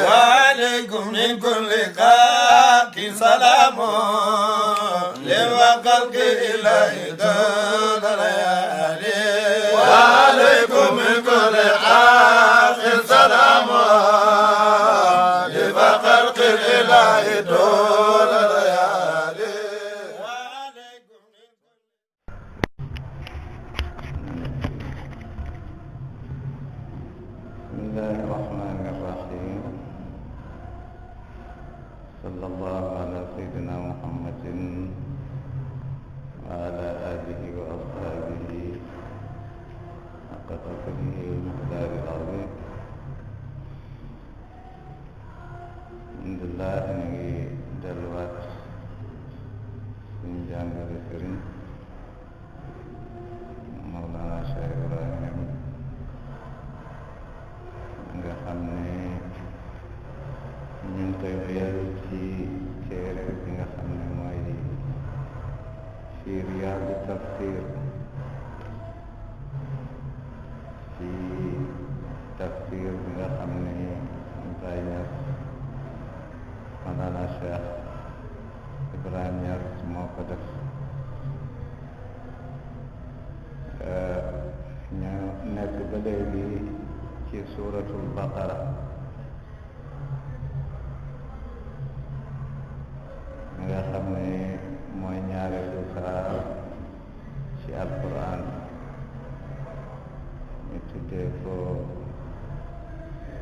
وعليكم من كل خلق سلام لوقلق إله دون ليالي وعليكم من كل خلق سلام لوقلق الإله دون ليالي بسم الله الرحمن الرحيم صلى الله على سيدنا محمد وعلى آله وأصحابه حق قدره ومقداره العظيم. الحمد لله نجي دلوات suñu jàngale sëriñ Mawlana Cheikh Ibrahim nga xam ne ñu ngi koy wéyal ci téere bi nga xam ne mooy ci Riyaadu Tafsir ci tafsir bi nga xam ne Baay Ñas Mawlana Cheikh Ibrahim Ñas moo ko def. ñu nekk ba léegi ci suuratul Baqara mi nga xam ne mooy ñaareelu saar ci alquran ñu tuddee ko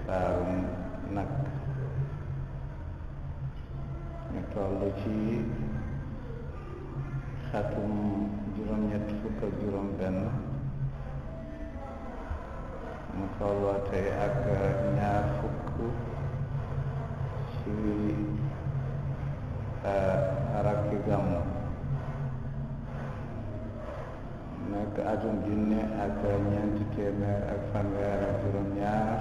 saarum nag. ñu toll ci xatum juróom-ñett fukk ak juróom-benn mu tolloo tey ak ñaar fukk ci rakki gàmmu nekk atum junne ak ñeenti téeméer ak fanweer ak juróom-ñaar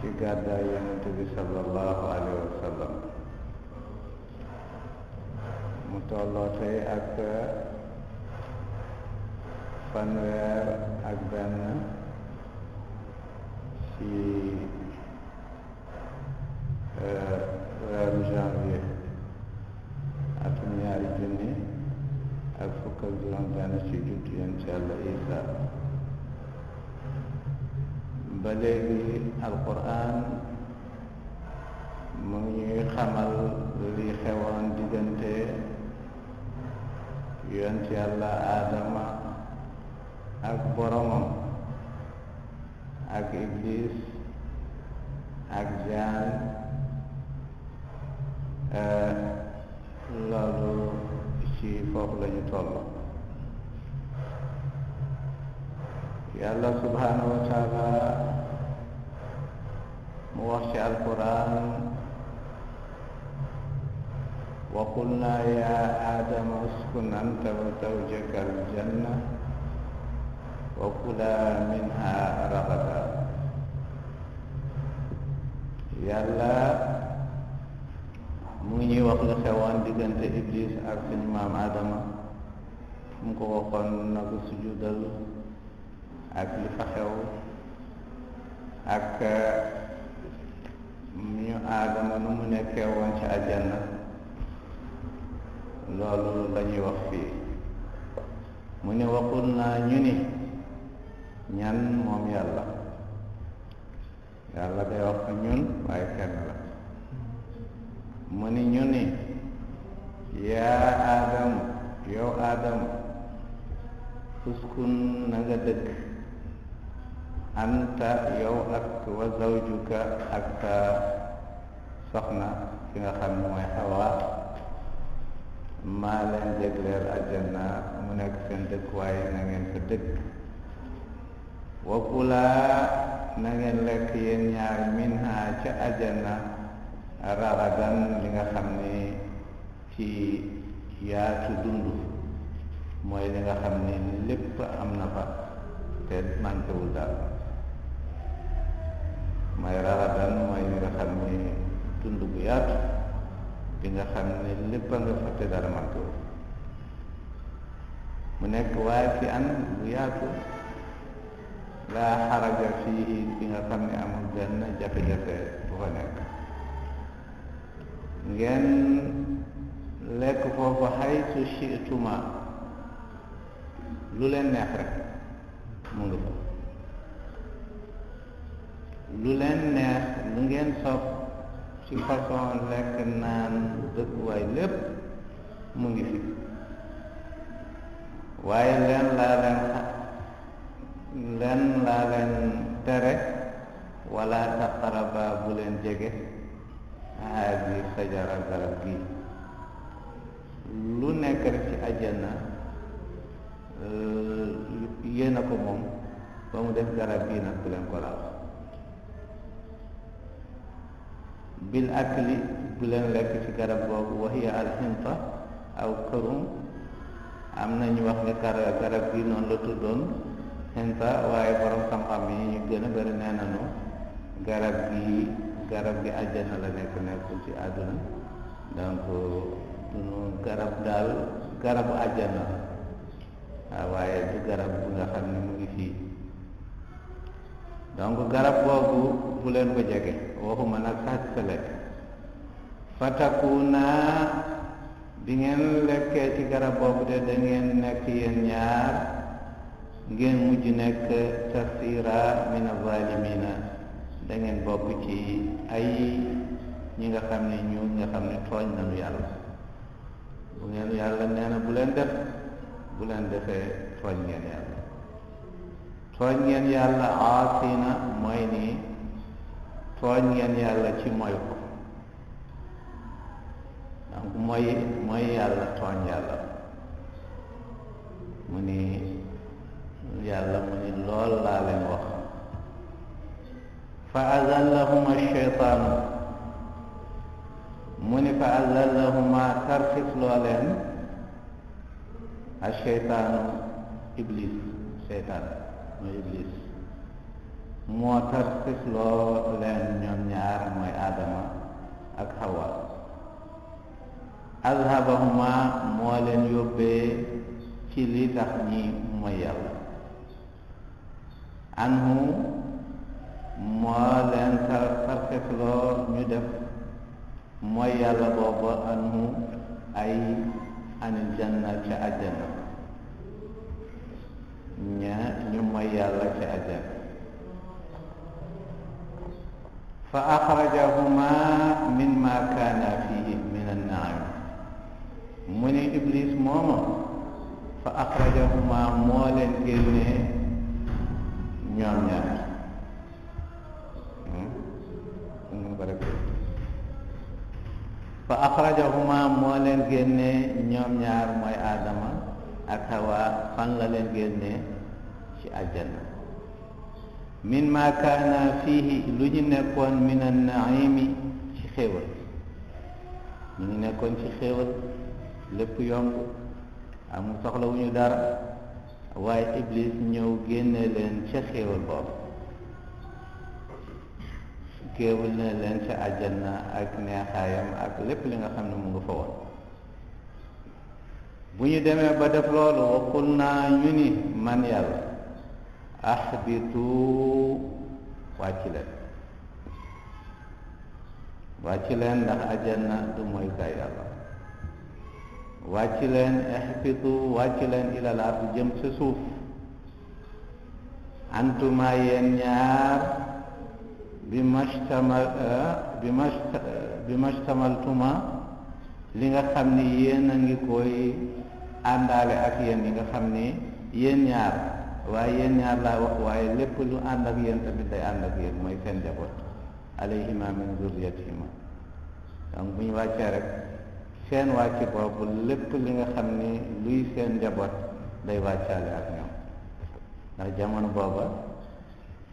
ci gàddaay Yonent bi sallallahu alayhi wa sallam. mu tolloo tey ak fanweer ak benn ci weeru janvier atum ñaari junni ak fukk ak juróom benn ci juddu Yonent Yàlla Isa. ba léegi alquran mu ngi ñuy xamal li xewoon diggante Yonent Yàlla Aadama ak boromam ak Iblis ak jaan. loolu ci foofu la ñu toll. Yàlla subhanahu wa taala mu wax ci alquran wa qulna ya aadama uskun anta wa zawjaka aljanna wa kula minha ragada. yàlla mu ngi ñuy wax la xewoon diggante Iblis ak suñu maam Adama mu ko waxoon na ko sujudal ak li fa xew ak ñu Adama nu mu nekkee woon ci àjjana. loolu la ñuy wax fii mu ne waxul naa ñu ni ñan moom yàlla day wax ñun waaye kenn la. mu ni ñu ni yaa Adam yow Adam uskun na nga dëkk anta yow ak wa zawjuka ak ta soxna ki nga xam ne mooy Hawa maa leen jégleel àjjana mu nekk seen dëkk waaye na ngeen fa dëkk. wa kulaa na ngeen lekk yéen ñaar minha ca àjjana ragadan li nga xam ne ci yaatu dund mooy li nga xam ne lépp am na fa te mànkewul daal. mooy ragadan mooy li nga xam ne dund bu yaatu bi nga xam ne lépp a nga fa te dara mànkewul. mu nekk waaye fi an bu yaatu laa xaraja fiihi bi nga xam ne amul benn jafe-jafe bu fa nekk ngeen lekk foofu haysu shi'tuma lu leen neex rek mu ngi fa lu leen neex lu ngeen sopp ci façon lekk naan dëkkuwaay lépp mu ngi fi waaye leen laa leen tere wala taqaraba bu leen jege haadi sajara garab gi lu nekk rek ci àjjana yéen a ko moom ba mu def garab gii nag bu leen ko laal bil akli bu leen lekk ci garab boobu wa hiya alxinta aw kërum am na ñu wax ne garab gi noonu la tuddoon xinta waaye borom xam-xam yi ñu gën a bari nee nañu garab gi àjjana la nekkul ci àdduna donc dunu garab daal garabu àjjana waaw waaye du garab bu nga xam ne mu ngi fii donc garab boobu bu leen ko jege waxuma nag sax sa lekk fatakuna bi ngeen lekkee ci garab boobu de da ngeen nekk yéen ñaar ngeen mujj nekk tasira min azalimina da ngeen bokk ci ay ñi nga xam ne ñu nga xam ne tooñ nañu yàlla bu ngeen yàlla nee na bu leen def bu leen defee tooñ ngeen yàlla tooñ ngeen yàlla aasina mooy nii tooñ ngeen yàlla ci mooy ko donc mooy yàlla tooñ yàlla mu ni yàlla mu ni lool laa leen wax fa azallahuma sheytaanu mu ni fa azallahuma tarxis loo leen a sheytaanu iblis seytaan mooy iblis moo tarxis loo leen ñoom ñaar mooy aadama ak hawa azhabahuma moo leen yóbbee ci li tax ñi mooy yàlla anhu moo leen tarxis loo ñu def mooy yàlla booba anhu ay anil janna ca àjjana ñu mooy yàlla ca àjjana fa axrajahuma min ma kaana fihi min annaam mu ni iblis mooma fa axrajahuma moo leen génnee ñoom ñaar fa axrajahuma moo leen génnee ñoom ñaar mooy aadama ak hawa fan la leen génnee ci àjjana min ma kaana fiihi lu ñu nekkoon min an-naimi ci xéewal lu ñu nekkoon ci xéewal lépp yomb amul soxla wu ñu dara waaye iblis ñëw génne leen ca xéewal boobu géewal ne leen ca àjjana ak neexaayam ak lépp li nga xam ne mu nga fa woon bu ñu demee ba def loolu waxul naa ñu ni man yàlla ahbitu wàcc leen ndax àjjana du mooy kay yàlla wàcc leen ihbitu wàcc leen ilal ard jëm sa suuf antuma yéen ñaar bi mashtamaltuma li nga xam ni yéen a ngi koy àndaale ak yéen yi nga xam ni yéen ñaar waaye yéen ñaar laa wax waaye lépp lu ànd ak yéen tamit day ànd ak yéen mooy seen njaboot alayhima min zurriyatihima donc bu ñu wàccee rek seen wàcc boobu lépp li nga xam ni luy seen njaboot day wàccaale ak ñoom ndax jamono booba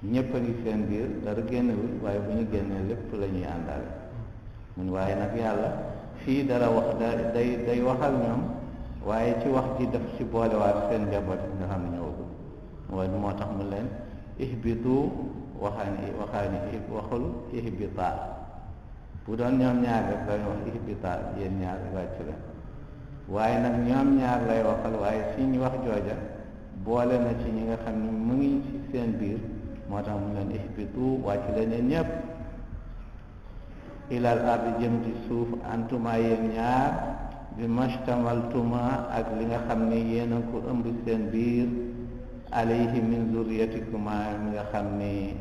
ñépp a ngi seen biir dara génnewul waaye bu ñu génnee lépp la ñuy àndaale mun waaye nag yàlla fii dara wax day waxal ñoom waaye ci wax ji daf ci boolewaat seen njaboot nga xam ne ñëwagul mooy moo tax mu leen ihbitu waxul ihbita bu doon ñoom ñaar rek dañu wax ihbita yéen ñaar wàcc leen waaye nag ñoom ñaar lay waxal waaye fi ñu wax jooja boole na ci ñi nga xam ne mu ngi ci seen biir moo tax mu leen ihbitu wàcc leen yéen ñëpp ilal ardi jëm ci suuf antuma yéen ñaar bi mashtamaltuma ak li nga xam ne yéen a ko ëmb seen biir alayhi min zurriyatikuma mi nga xam ni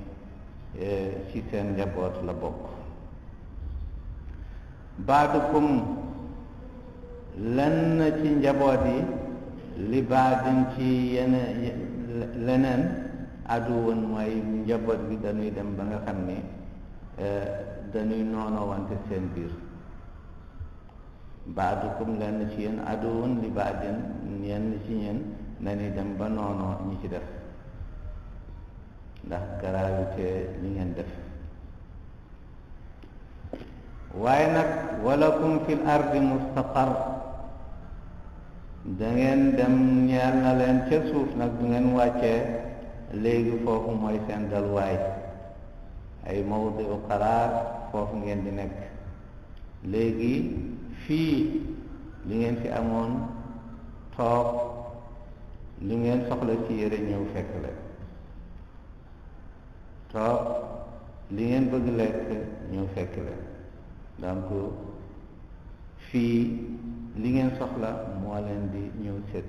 ci seen njaboot la bokk baadukum lenn ci njaboot yi li baadin ci leneen aduwoon mooy njaboot bi dañuy dem ba nga xam ni dañuy noonoo wante seen biir baadukum lenn ci yéen aduwoon li baadin yenn ci yéen dañuy dem ba noonoo ñi ci def ndax gravité li ngeen def waaye nag walakum fil ardi mustaqar da ngeen dem ñeel na leen ca suuf nag bu ngeen wàccee léegi foofu mooy seen dalwaay ay mawdiu qaraar foofu ngeen di nekk léegi fii li ngeen fi amoon toog li ngeen soxla ci yére ñëw fekk la toog li ngeen bëgg lekk ñëw fekk la donc fii li ngeen soxla moo leen di ñëw seet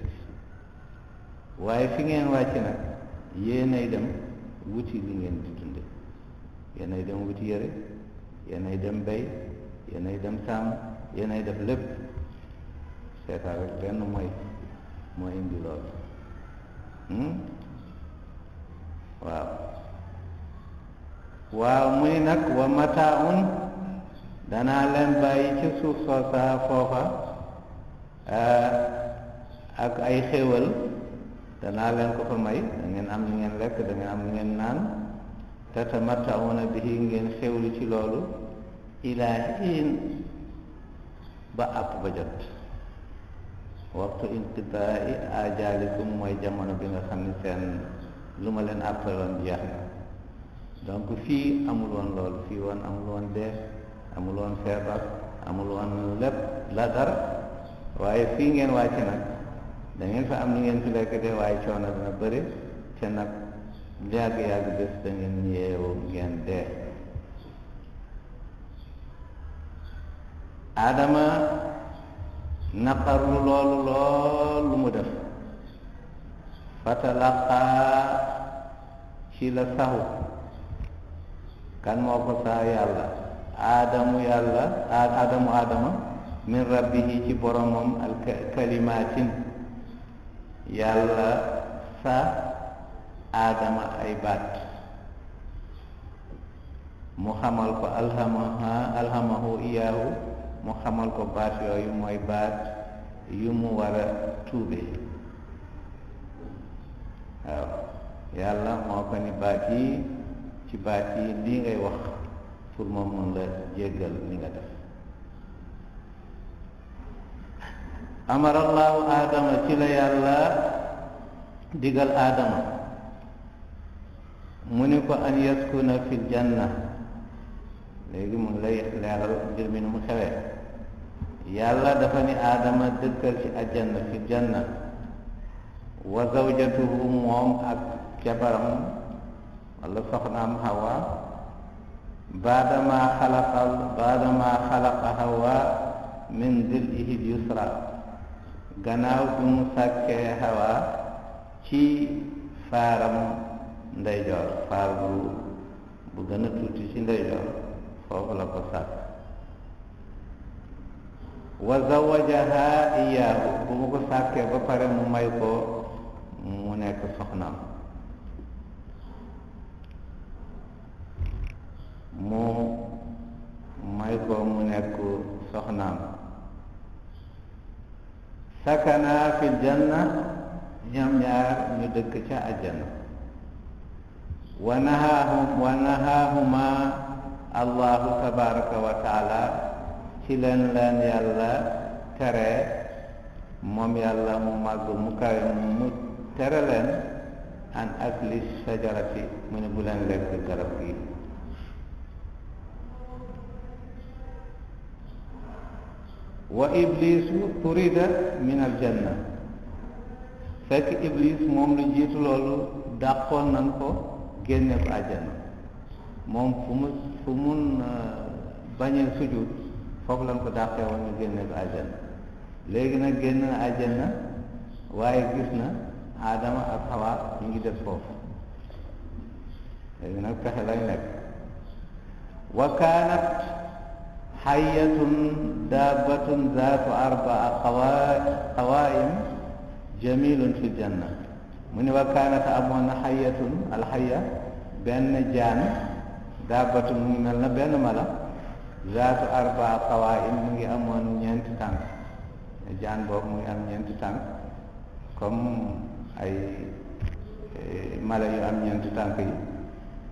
waaye fi ngeen wàcc nag yéenay dem wuti li ngeen di dunde yéenay dem wuti yére yéenay dem bay yéenay dem sàmm yéenay def lépp seetaa rek benn mooy indi loolu waaw muy nag wa mataaun danaa leen bàyyi ci suuf soosa foofa ak ay xéewal danaa leen ko fa may da ngeen am li ngeen lekk da ngeen am li ngeen naan tatamatta'una bihi ngeen xéewlu ci loolu ilaa hiin ba àpp ba jot waxtu inqitaa'i ajaalikum mooy jamono bi nga xam ne seen lu ma leen àppaloon jeex na donc fii amul woon loolu fii woon amul woon dee amul woon feebar amul woon lépp la dara waaye fii ngeen wàcc nag da ngeen fa am li ngeen fi lekk de waaye coono dina bëri te nag yàgg-yàgg bés da ngeen yeewu ngeen dee Adama naqarlu loolu lool lu mu def fatalaqaa ci la saxu kan moo ko saa yàlla adama min rabbihi ci boromam al kalimaatin yàlla sa adama ay baat mu xamal ko alhamahu iyaahu mu xamal ko baat yooyu mooy baat yu mu war a tuube waaw yàlla moo ko ni baat yi ci baat yi lii ngay wax pour moom mën la jéggal li nga def amarallahu aadama ci la yàlla digal aadama mu ni ko an yaskuna fil janna léegi mu ngi lay leeral mbir mi nu mu xewee yàlla dafa ni aadama dëkkal ci aljanna fil janna wa zawjatuhu moom ak jabaram wala soxnaam Hawa baadama xalaqa Hawa min zil'ihi yusra gannaaw bi mu sàkkee Hawa ci faaram ndeyjoor faar bu gën a tuuti ci ndeyjoor foofu la ko sàkk wa zawajaha iyaahu bu mu ko sàkkee ba pare mu may ko mu nekk soxnaam mu may ko mu nekk soxnaam sakana fil janna ñoom ñaar ñu dëkk ca àjjana wa nahaahuma allahu tabaraka wa taala ci leen yàlla tere moom yàlla mu màgg mu kawe mu tere leen an akli shajarati mu ne bu leen lekk garab gi wa iblisu turida min aljanna fekk iblis moom lu jiitu loolu dàqoon nañ ko génne ko àjjana moom fu mun bañee sujud foofu lañ ko dàqee woon ñu génne ko àjjana léegi nag génn na àjjana waaye gis na Adama ak Hawa ñu ngi def foofu léegi nag pexe lay nekk wa kaanat xayatun daabatun zaatu arbaa qawaim jamilun fi janna mu ni wa kaanat amoon na xayatun alxaya benn jaan daabatun mu ngi mel na benn mala zaatu arbaa qawaim mu ngi amoon ñeenti tànk jaan boobu mu ngi am ñeenti tànk comme ay mala yu am ñeenti tànk yi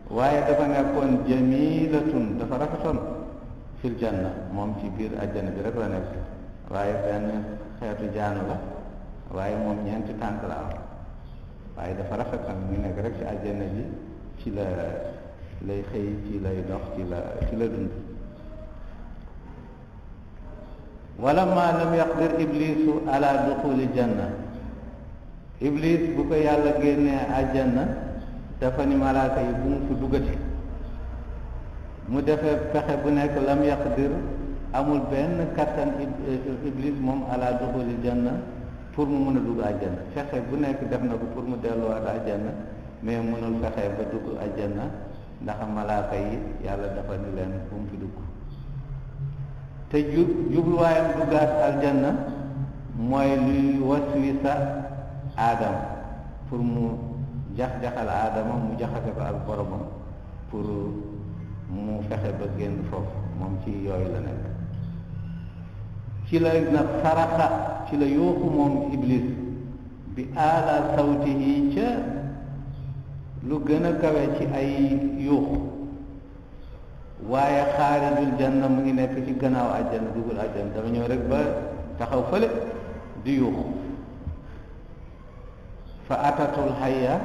waaye dafa nekkoon jamilatun dafa rafetoon fil janna moom ci biir àjjana bi rek la nekk waaye benn xeetu jaanu la waaye moom ñeenti tànk la am waaye dafa rafet nag mu nekk rek ci àjjana bi ci la lay xëy ci lay dox ci la dund wala ma lam yaqdir iblisu ala duxuli janna iblis bu ko yàlla génnee àjjana dafa ni malaaka yi bu mu fi duggati mu defee pexe bu nekk lam yaqdir amul benn kattan iblis moom ala duxuli janna pour mu mën a dugg àjjana fexe bu nekk def na ko pour mu delluwaat àjjana mais mënul fexe ba dugg àjjana ndax malaaka yi yàlla dafa ni leen bu mu fi dugg te jubluwaayam duggaat aljanna mooy luy waswisa aadama pour mu jax-jaxal aadama mu jaxase ko ak boromam pour mu fexe ba génn foofu moom ci yooyu la nekk ci la nag saraxa ci la yuuxu moom iblis bi aala sawtihi ca lu gën a kawe ci ay yuuxu waaye xaarijul janna mu ngi nekk ci gannaaw àjjana dugul àjjana dama ñëw rek ba taxaw fële di yuuxu fa atatul xayya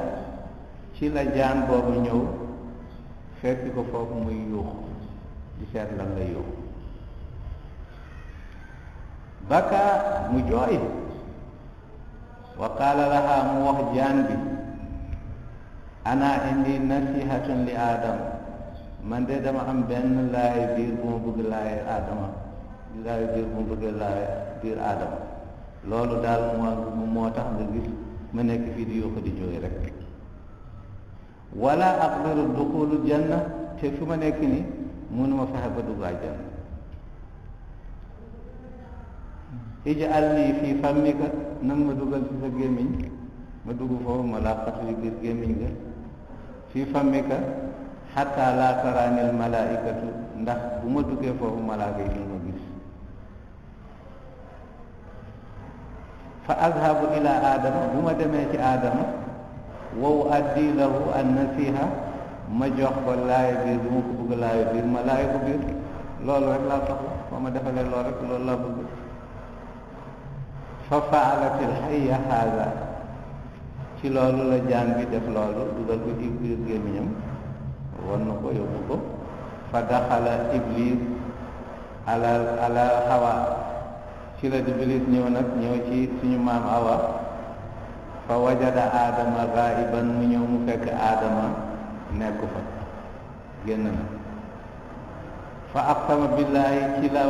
ci la jaan boobu ñëw fekk ko foofu muy yuuxu di seet lan la yuuxu baka mu jooy wa qaala laha mu wax jaan bi ana indi nasihatun li aadam man de dama am benn laay biir bu ma bëgg laay aadama laay biir bu ma bëgg laay biir aadama loolu daal moo tax nga gis ma nekk fii di yuuxu di jooy rek wala aqdiru duxulu janna te fi ma nekk ni mënuma fexe ba dugg àjjana ij'al lii fii fammika nag ma dugal ci sa gémmiñ ma dugg foofu ma làqatu ci biir gémmiñ ga fii fammika xatta laa taraanil malaaikatu ndax bu ma duggee foofu malaaka yi duñ ma gis fa azhabu ila aadama bu ma demee ci aadama wow addi lahu an nasiha ma jox ko laaya biir bu ma ko bëgg laaya biir ma laaya ko biir loolu rek laa soxla ba ma defalee loolu rek loolu laa bëgg fa faalatil hayya haada ci loolu la jaan bi def loolu dugal ko ci biir gémmiñam won na ko yóbbu ko fa daxala iblis ala Hawa ci la iblis ñëw nag ñëw ci suñu maam Awa fa wajada aadama gaa'iban mu ñëw mu fekk aadama nekku fa génn na fa aqsama billaahi ci la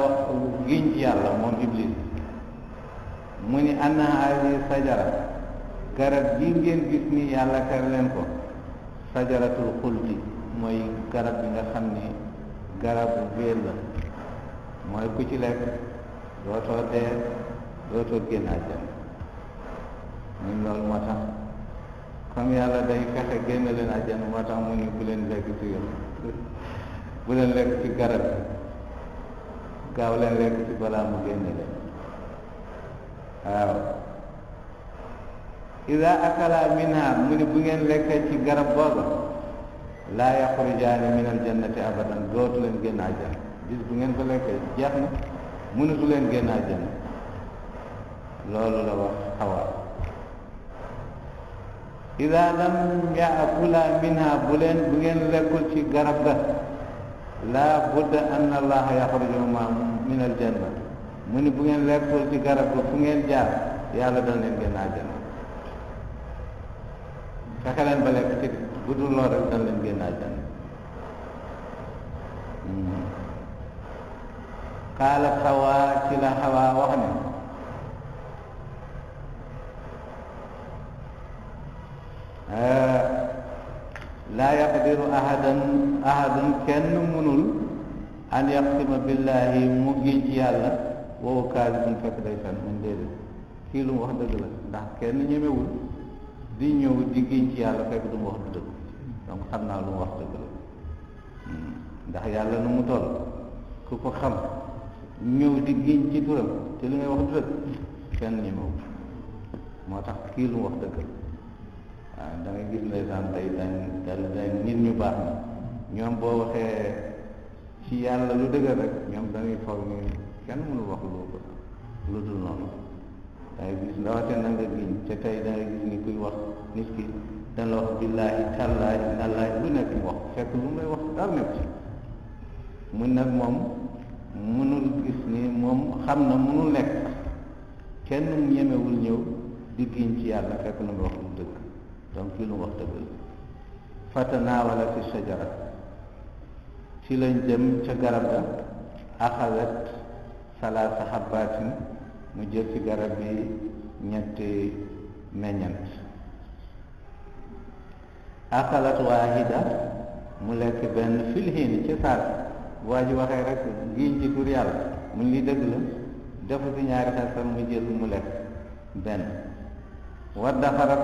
giñ ci yàlla moom iblis mu ni anna haadihi sajara garab gi ngeen gis ni yàlla tere leen ko sajaratul xuldi mooy garab bi nga xam ni garabu béel la mooy ku ci lekk dootoo dee dootoo génn àjjana ñun loolu moo tax comme yàlla day fexe génn leen àjjana moo tax mu ni bu leen lekk ci bu leen lekk ci garab bi gaaw leen lekk ci balaa mu génn leen waaw ida akala minha mu ni bu ngeen lekkee ci garab booba laa yaxrujaani min aljannati abadan dootu leen génn àjjana bis bu ngeen ko lekkee jeex na mënatu leen génn àjjana loolu la wax Hawa ida lam yaakula minha bu ngeen lekkul ci garab ga laa budda anna allaha yaxrujahuma min aljanna mu ni bu ngeen lekkul ci garab ga fu ngeen jaar yàlla dana leen génn àjjana fexe leen ba lekk ci bu dul lool rek dañ leen génn àjjana xaalat xawaa ci la xawaa wax ne laa yaqdiru ahadun kenn mënul an yaqsima billahi mu giñ ci yàlla woowu kaasibun fekk day fen mun déedéet kii lu mu wax dëgg la ndax kenn ñemewul di ñëw di giñ ci yàlla fekk du mu wax du dëgg donc xam naa lu mu wax dëgg la ndax yàlla nu mu toll ku ko xam ñëw di giñ ci turam te li ngay wax du dëgg kenn ñemewul moo tax kii lu mu wax dëgg la waaw da ngay gis ndeysaan day nit ñu baax na ñoom boo waxee ci yàlla lu dëgër rek ñoom dañuy foog ni kenn mënu wax lu dul noonu dangay gis ndawate na nga giñ te tey dangay gis ni kuy wax nit ki dana la wax billaahi tallaahi allaahi lu nekk mu wax fekk lu mu lay wax dara nekk ci mun nag moom mënul gis ni moom xam na mënul nekk kenn ñemewul ñëw di giñ ci yàlla fekk lu mu wax lu dëgg donc kii lu mu wax dëgg la fatanaawala fi sajara ci lañ jëm ca garab ga axalat salaasa xabaatin mu jël ci garab bi ñetti meññant axalat waahida mu lekk benn filhiin ci saat waa ji waxee rek giñ ci tur yàlla mu li dëgg la defu ci ñaari xel mu jël mu lekk benn wa daxarat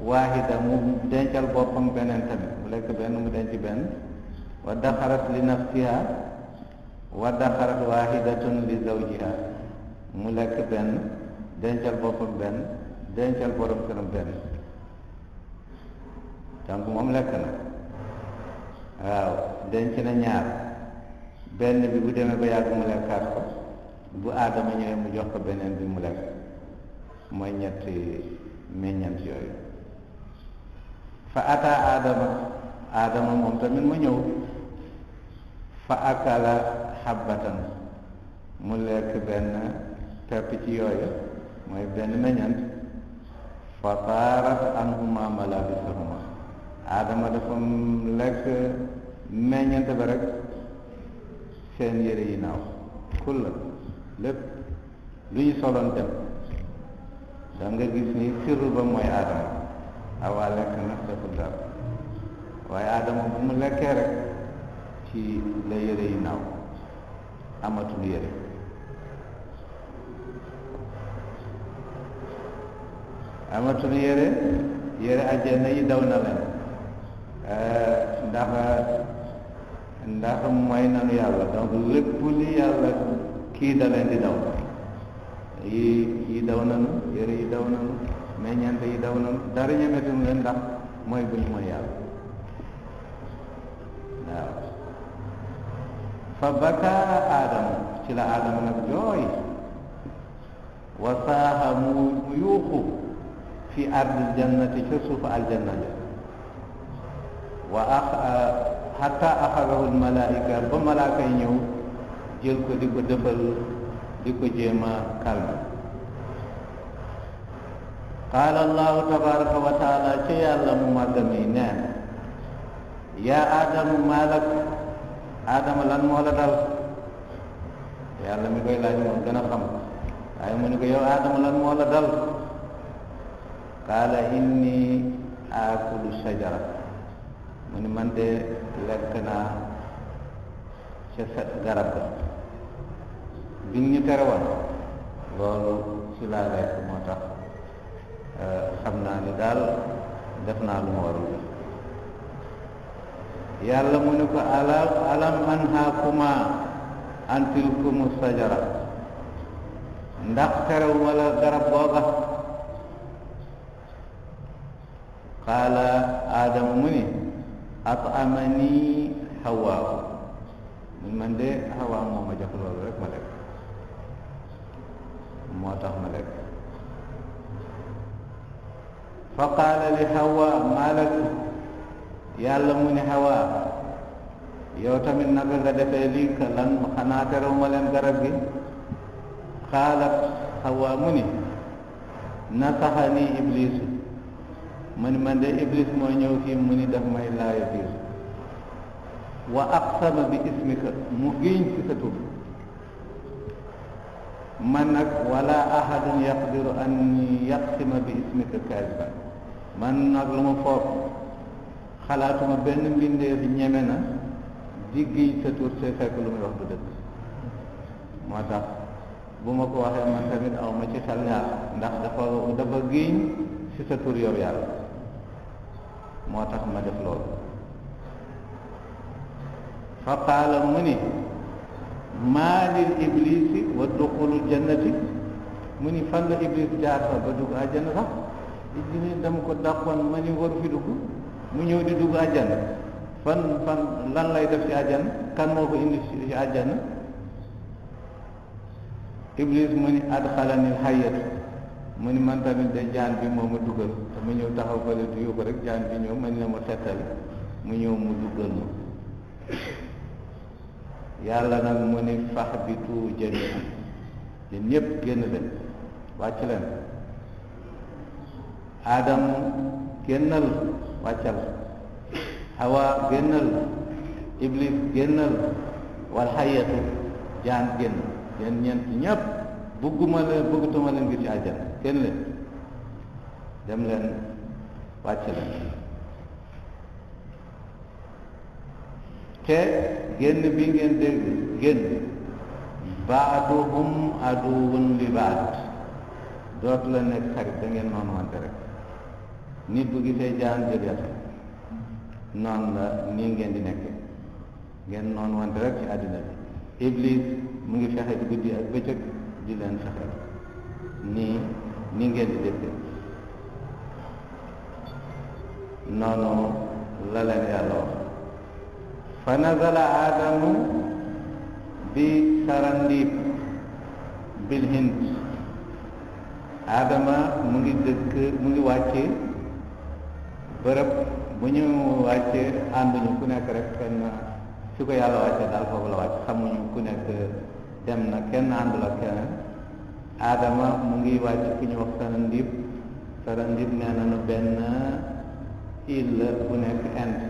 waahida mu dencal boppam beneen tamit mu lekk benn mu denc benn wa daxarat li nafsiha wa daxarat waahidatun li zawjiha mu lekk benn dencal boppam benn dencal borom këram benn donc moom lekk na waaw denc na ñaar benn bi bu demee ba yàgg mu lekkaat ko bu aadama ñëwee mu jox ko beneen bi mu lekk mooy ñetti meññant yooyu fa ata aadama moom tamit mu ñëw fa akala xabbatan mu lekk benn pepp ci yooyu mooy benn meññant fa taarat anhuma malabisuhuma aadama dafa lekk meññant ba rek seen yére yi naaw kulla lépp lu ñu soloon dem da nga gis ni sirru ba mooy aadama awaa lekk nag deful dara waaye aadama bu mu lekkee rek ci la yére yi naaw amatul yére amatul yére àjjana yi daw na leen ndax mooy nanu yàlla donc lépp li yàlla kii da leen di daw yi daw nanu yére yi daw nanu meññeent yi daw nanu dara ñemetum leen ndax mooy bu ñu mooy yàlla waaw fa baka aadama ci la aadama nag jooy wa saaxa mu yuuxu fi ardil jannati ca suufa aljanna ja wa xatta axadahu almalaika ba malaaka yi ñëw jël ko di ko dëfal di ko jéem a calme qaala allahu tabaraka wa taala ca yàlla mu màgg mi neen yaa aadamu maalak aadama lan moo la dal yàlla mi koy laaj moom gën a xam waaye mu ne ko yow aadama lan moo la dal qaala inni aakulu shajara mu ni man de lekk naa ca garab ga bi ñu tere woon loolu ci laa lekk moo tax xam naa ni daal def naa lu ma warul def yàlla mu ne ko alam anhaakuma an tilkumu sajara ndax terew wala garab googa qaala aadama mu ni atamani hawaa man de hawaa moo ma jox loolu rek ma lekk moo tax ma lekk fa qaala li hawaa maa lak yàlla mu ni hawaa yow tamit naka nga defee lii ka lan xanaa terew ma leen garab gi qaalat hawaa mu ni nasaxani iblisu mu ni man de iblis moo ñëw fii mu ni daf may laaya biir wa aqsama bi ismika mu giñ ci sa tur man nag wala ahadun yaqdiru an yaqsima bi ismika kaasiban man nag lu ma foofu xalaatuma benn mbindeef ñeme na di giñ sa tur te fekk lu muy wax du dëgg moo tax bu ma ko waxee man tamit aw ma ci xel ñaar ndax dafa giñ ci sa tur yow yàlla moo tax ma def loolu fa qaala mu ni maa lil iblisi wa duxulul jannati mu ni fan la iblis jaar fa ba dugg àjjana sax iblis dama ko dàqoon ma ni waru fi dugg mu ñëw di dugg àjjana fan lan lay def ci àjjana kan moo ko indi ci àjjana iblis mu ni adxalanil hayyatu mu ni man tamit de jaan bi moo ma duggal te ma ñëw taxaw fële du ko rek jaan bi ñëw ma ni na ma xettali mu ñëw mu duggal ma yàlla nag mu ni fahbitu jamii'an yéen ñëpp génn leen wàcc leen Adam génnal wàccal Hawa génnal Iblis génnal wal hayyatu jaan génn yéen ñeent ñëpp bëggatuma leen ngir ci àjjana génn leen dem leen wàcc leen te génn bi ngeen dégg génn baaduhum aduwwun li baad dootu la nekk xarit da ngeen noonu wante rek nit bu gisee jaan jël yàlla noonu la nii ngeen di nekke ngeen noonu wante rek ci àddina bi iblis mu ngi fexe di guddi ak bëccëg di leen fexe nii ngeen di dégg noonu la leen yàlla wax fa nazala aadamu bi sarandib bil hind aadama mu ngi wàcce bërëb bu ñu wàcce ànduñu ku nekk rek kenn fi ko yàlla wàcce daal foofu la wàcc xamuñu ku nekk dem na kenn àndul ak keneen aadama mu ngi wàcc ku ñu wax sarandib nee nañu benn île bu nekk Inde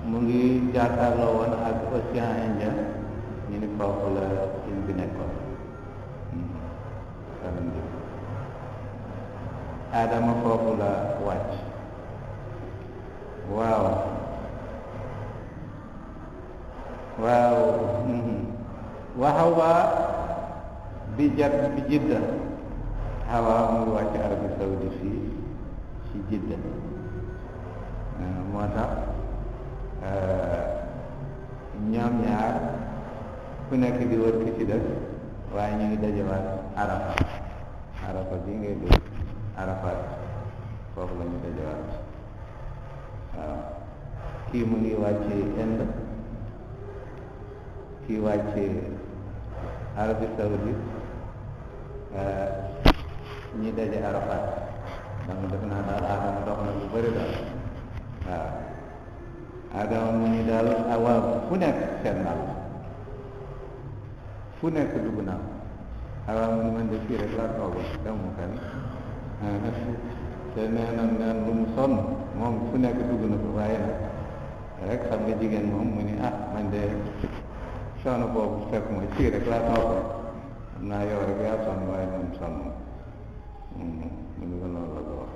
mu ngi jàkkaarloo woon ak océan Indien ñu ni foofu la île bi nekkoon sarandib Adama foofu la wàcc waaw wa Hawa bi Jidda Hawa mu ngi wàcc Arabie Saoudite fii ci Jidda moo tax ñoom ñaar ku nekk di wër ki ci des waaye ñu ngi dajewaat Arafat bi ngay dégg Arafat foofu la ñu dajewaat waaw kii mu ngi wàcce Inde kii wàcce Arabie Saoudite ñi daje Arafat donc def naa daal Adama dox na lu bëri daal waaw Adama mu ni daal waaw fu nekk seet naa fu nekk dugg naa waaw mu ni man de fii rek laa toog dem mu fenn te nee na neen lu mu sonn moom fu nekk dugg na ko waaye nag rek xam nga jigéen moom mu ni man de sonn boobu fekk mooy fii rek laa toog xam naa yow rek yaa sonn waaye moom sonn mu ni ko loolu la ko wax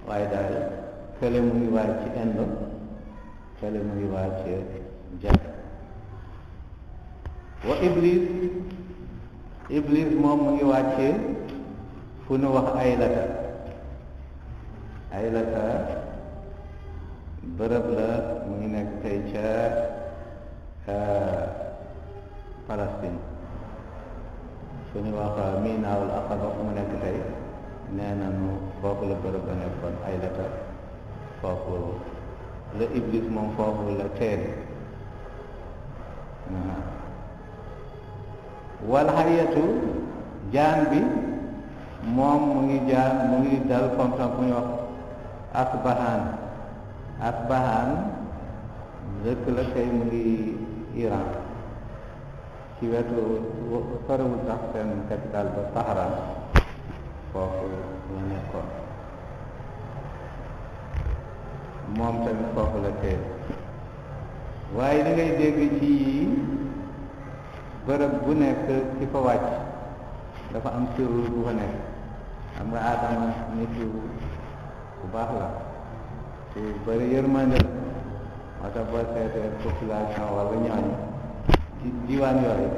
waaye daal fële mu ngi waaj ci Inde fële mu ngi waaj ci Jadda wa Iblis moom mu ngi wàcce fu nu wax Aylata bërëb la mu ngi nekk tey ca Palestine fu ñu wax Minaawul Aqaba fu mu nekk tey nee nañu foofu la bërëb ba nekkoon Aylata foofu la Iblis moom foofu la teere wal hayatu jaan bi moom mu ngi dal comme ça fu ñu wax Asbahan dëkk la tey mu ngi Iran ci wetu sorewul sax seen capitale ba Tahran foofu la nekkoon moom tamit foofu la teel waaye da ngay dégg ci bërëb bu nekk ci fa wàcc dafa am sirru bu fa nekk. xam nga Adama nit bu baax la ku bëri yërmande la moo tax boo seetee population wala ñooñu ci diwaan yooyu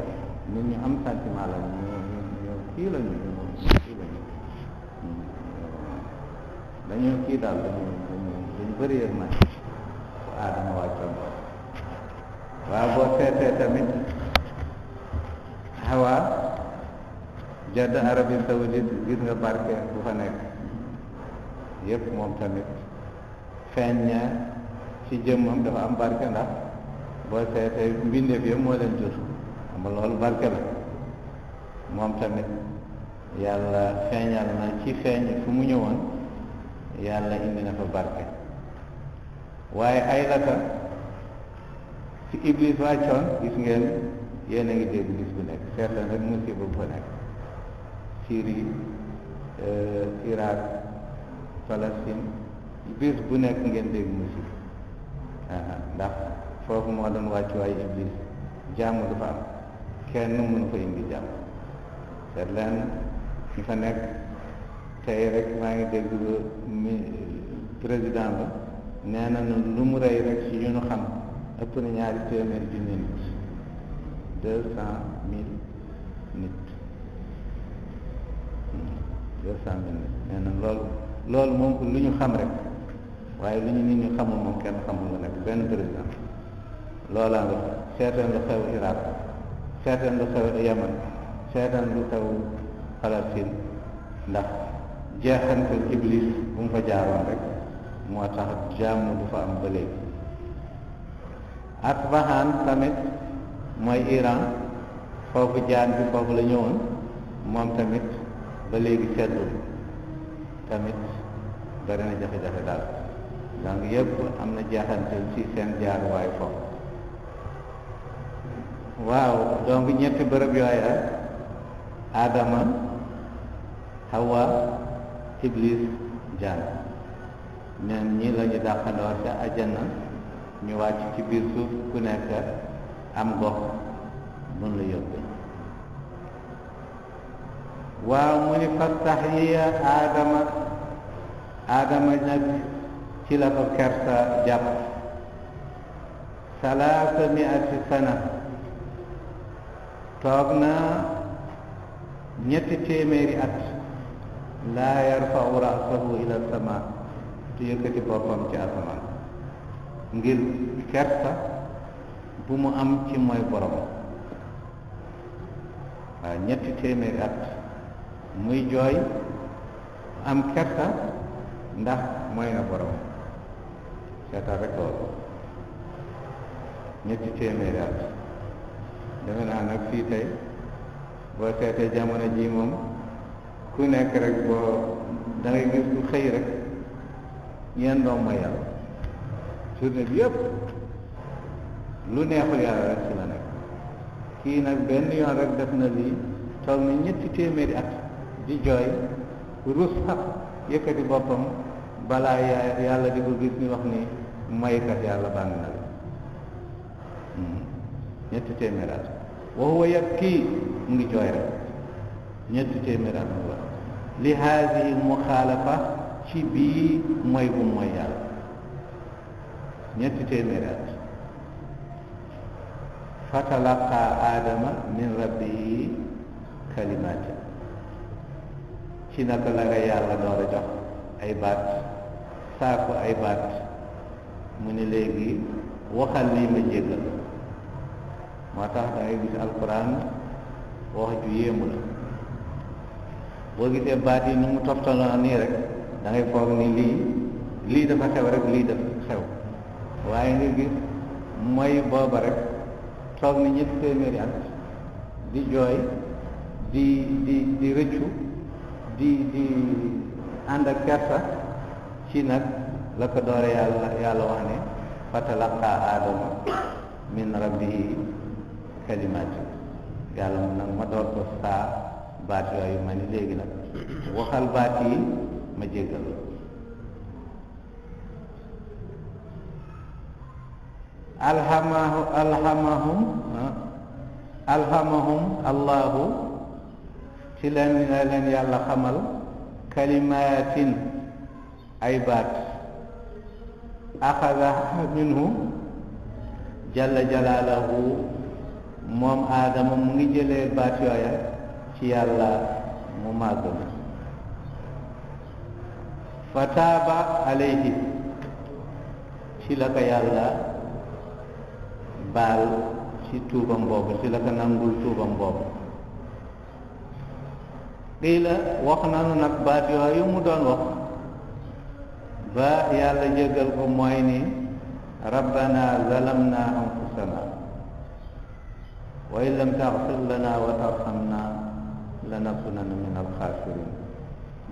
nit ñu am sentiment la ñu kii la ñu dañu kii daal dañu bëri yërmande bu Adama wàccoon waaw boo seetee tamit Hawa jadd Arabie Saoudite gis nga barke bu fa nekk yëpp moom tamit feeñ na ci jëmmam dafa am barke ndax boo seetee mbindeef yëpp moo leen jur xam nga loolu barke la moom tamit yàlla feeñal na ci feeñ fu mu ñëwoon yàlla indi na fa barke waaye ay lata ci Iblis wàccoon gis ngeen yéen a ngi dégg bis bu nekk seetal rek musiba bu fa nekk Syrie Irak Palestine bis bu nekk ngeen dégg musiba ndax foofu moo doon wàccuwaay Iblis jàmm du fa am kenn mënu fa indi jàmm seet leen ñu fa nekk tey rek maa ngi dégg président ba nee na lu mu rey rek ci yu ñu xam ëpp na 200 000 nit 200 000 nit 200 000 nit nee na loolu moom lu ñu xam rek waaye lu ñu nit ñu xamul moom kenn xamul la nekk benn président loolaa nga seetaan lu xew Irak seetaan lu xew Yaman seetaan lu xew Palestine ndax jeexantal Iblis bu mu fa jaaroon rek moo tax jàmm du fa am ba léegi Asbahan tamit mooy Iran foofu jaan bi foofu la ñëwoon moom tamit ba léegi seddul tamit bari na jafe-jafe daal donc yëpp am na jeexantal ci seen jaaruwaay foofu waaw donc ñetti bërëb yooya Adama Hawa Iblis jaan neen ñi la ñu dàqandoor ca àjjana ñu wàcc ci biir suuf ku nekk am gox mun la yóbbe waaw mu ni fastaxyiya Adama nag ci la ko kersa jàpp 300 sana toog na 300 at laa yarfau rasahu ila sama tu yëkkati boppam ci asamaan ngir kersa bu mu am ci mooy borom waaw 300 at muy jooy am kersa ndax mooy na borom seetal rek loolu 300 at defe naa nag fii tey boo seetee jamono ji moom ku nekk rek boo da ngay gis ku xëy rek ñeen doom mooy yàlla journée bi yëpp lu neexul yàlla rek ci la nekk kii nag benn yoon rek def na lii toog na 300 at di jooy rus sax yëkkati boppam balaa yàlla di ko gis ni wax ni maykat yàlla bàng na la 300 at wa huwa yabkii mu ngi jooy rek 300 at mu wax li haadihi muxaalafa ci bii mooy bu mooy yàlla 300 at fatalaqa Adama min rabbihi kalimaati ci naka la nga yàlla door a jox ay baat saako ay baat mu ni léegi waxal lii ma jéggal moo tax da ngay gis alquran wax ju yéemu la boo gisee baat yi ni mu toftaloo nii rek da ngay foog ni lii dafa xew rek lii dafa xew waaye nga gis mooy booba rek toog ni 300 at di jooy di rëccu di ànd ak kersa ci nag la ko doore yàlla wax ne fatalaqa Adama min rabbihi kalimaati yàlla mu nag ma door ko saa baat yooyu ma ni léegi nag waxal baat yi ma jéggal alhamahum allahu ci leen yàlla xamal kalimaatin ay baat axada minhu jalla jalaalahu moom aadama mu ngi jëlee baat yooya ci yàlla mu màgg na fa taaba alayhi ci la ko yàlla baal ci tuubam boobu ci la ko nangul tuubam boobu lii la wax nanu nag baat yooyu mu doon wax ba yàlla jéggal ko mooy ni rabbana zalamna anfusana wa in lam taghfir lana wa tarhamna lanakunanna min alxaasirin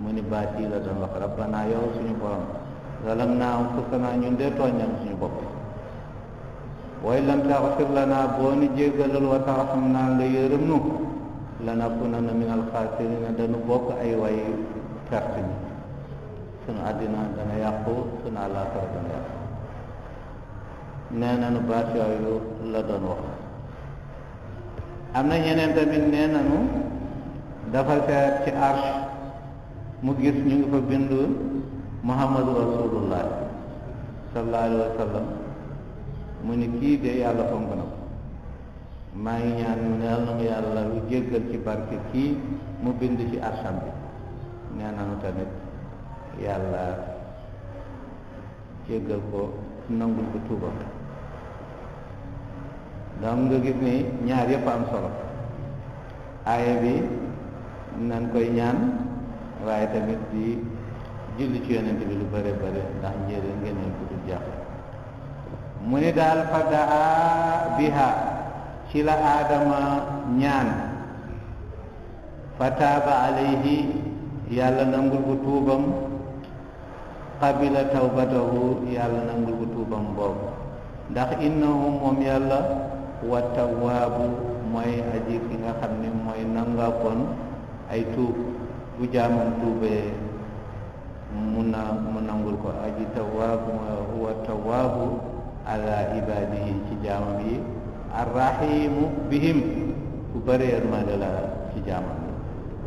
mu ni baat yi la doon wax rabbana yow suñu borom zalamna anfusana ñun de tooñal suñu bopp wa in lam taghfir lana boo ni jéggalal wa tarhamna nga yërëm nu lanakunanna min alxaasirin dañu bokk ay way perte ñi sunu àddina dana yàqu sunu àllaaxira dana yàqu nee nanu baat yooyu la doon wax am na ñeneen tamit nee nanu dafa seet ci arsh mu gis ñu ngi fa bind muhammadu rasulullah sallallahu alayhi wa sallam mu ni kii de yàlla fonk na ko maa ngi ñaan neel na mu yàlla lu jéggal ci barke kii mu bind ci arsham bi nee nanu tamit yàlla jéggal ko nangul ko tuubam donc nga gis ni ñaar yëpp am solo aaya bi nan koy ñaan waaye tamit di julli ci yonent bi lu bare bare ndax njëriñ ngeen ko du jeex mu ni daal fa daa biha ci la aadama ñaan fa taaba alayhi yàlla nangul ko tuubam qabila tawbatahu yàlla nangul ko tuubam boobu ndax innahu moom yàlla wa tawwaabu mooy aji ki nga xam ne mooy nanga kon ay tuub bu jaamam tuubee mu nangul ko aji tawwaabu huwa tawwaabu ala ibadihi ci jaamam yi arrahimu bihim ku bëri yërmande la ci jaamam yi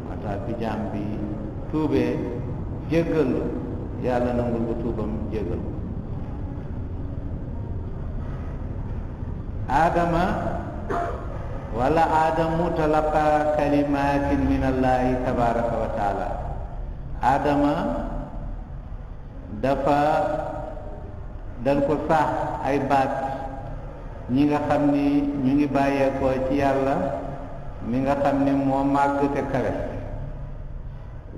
moo tax bi jaam bi tuubee jéggal yàlla nangul ko tuubam jéggal ko aadama wala aadamu talaqa kalimatin min allahi tabaraka wa taala aadama dafa dal ko sax ay baat ñi nga xam ni ñu ngi bàyyeekoo ci yàlla mi nga xam ni moo màgg te kawe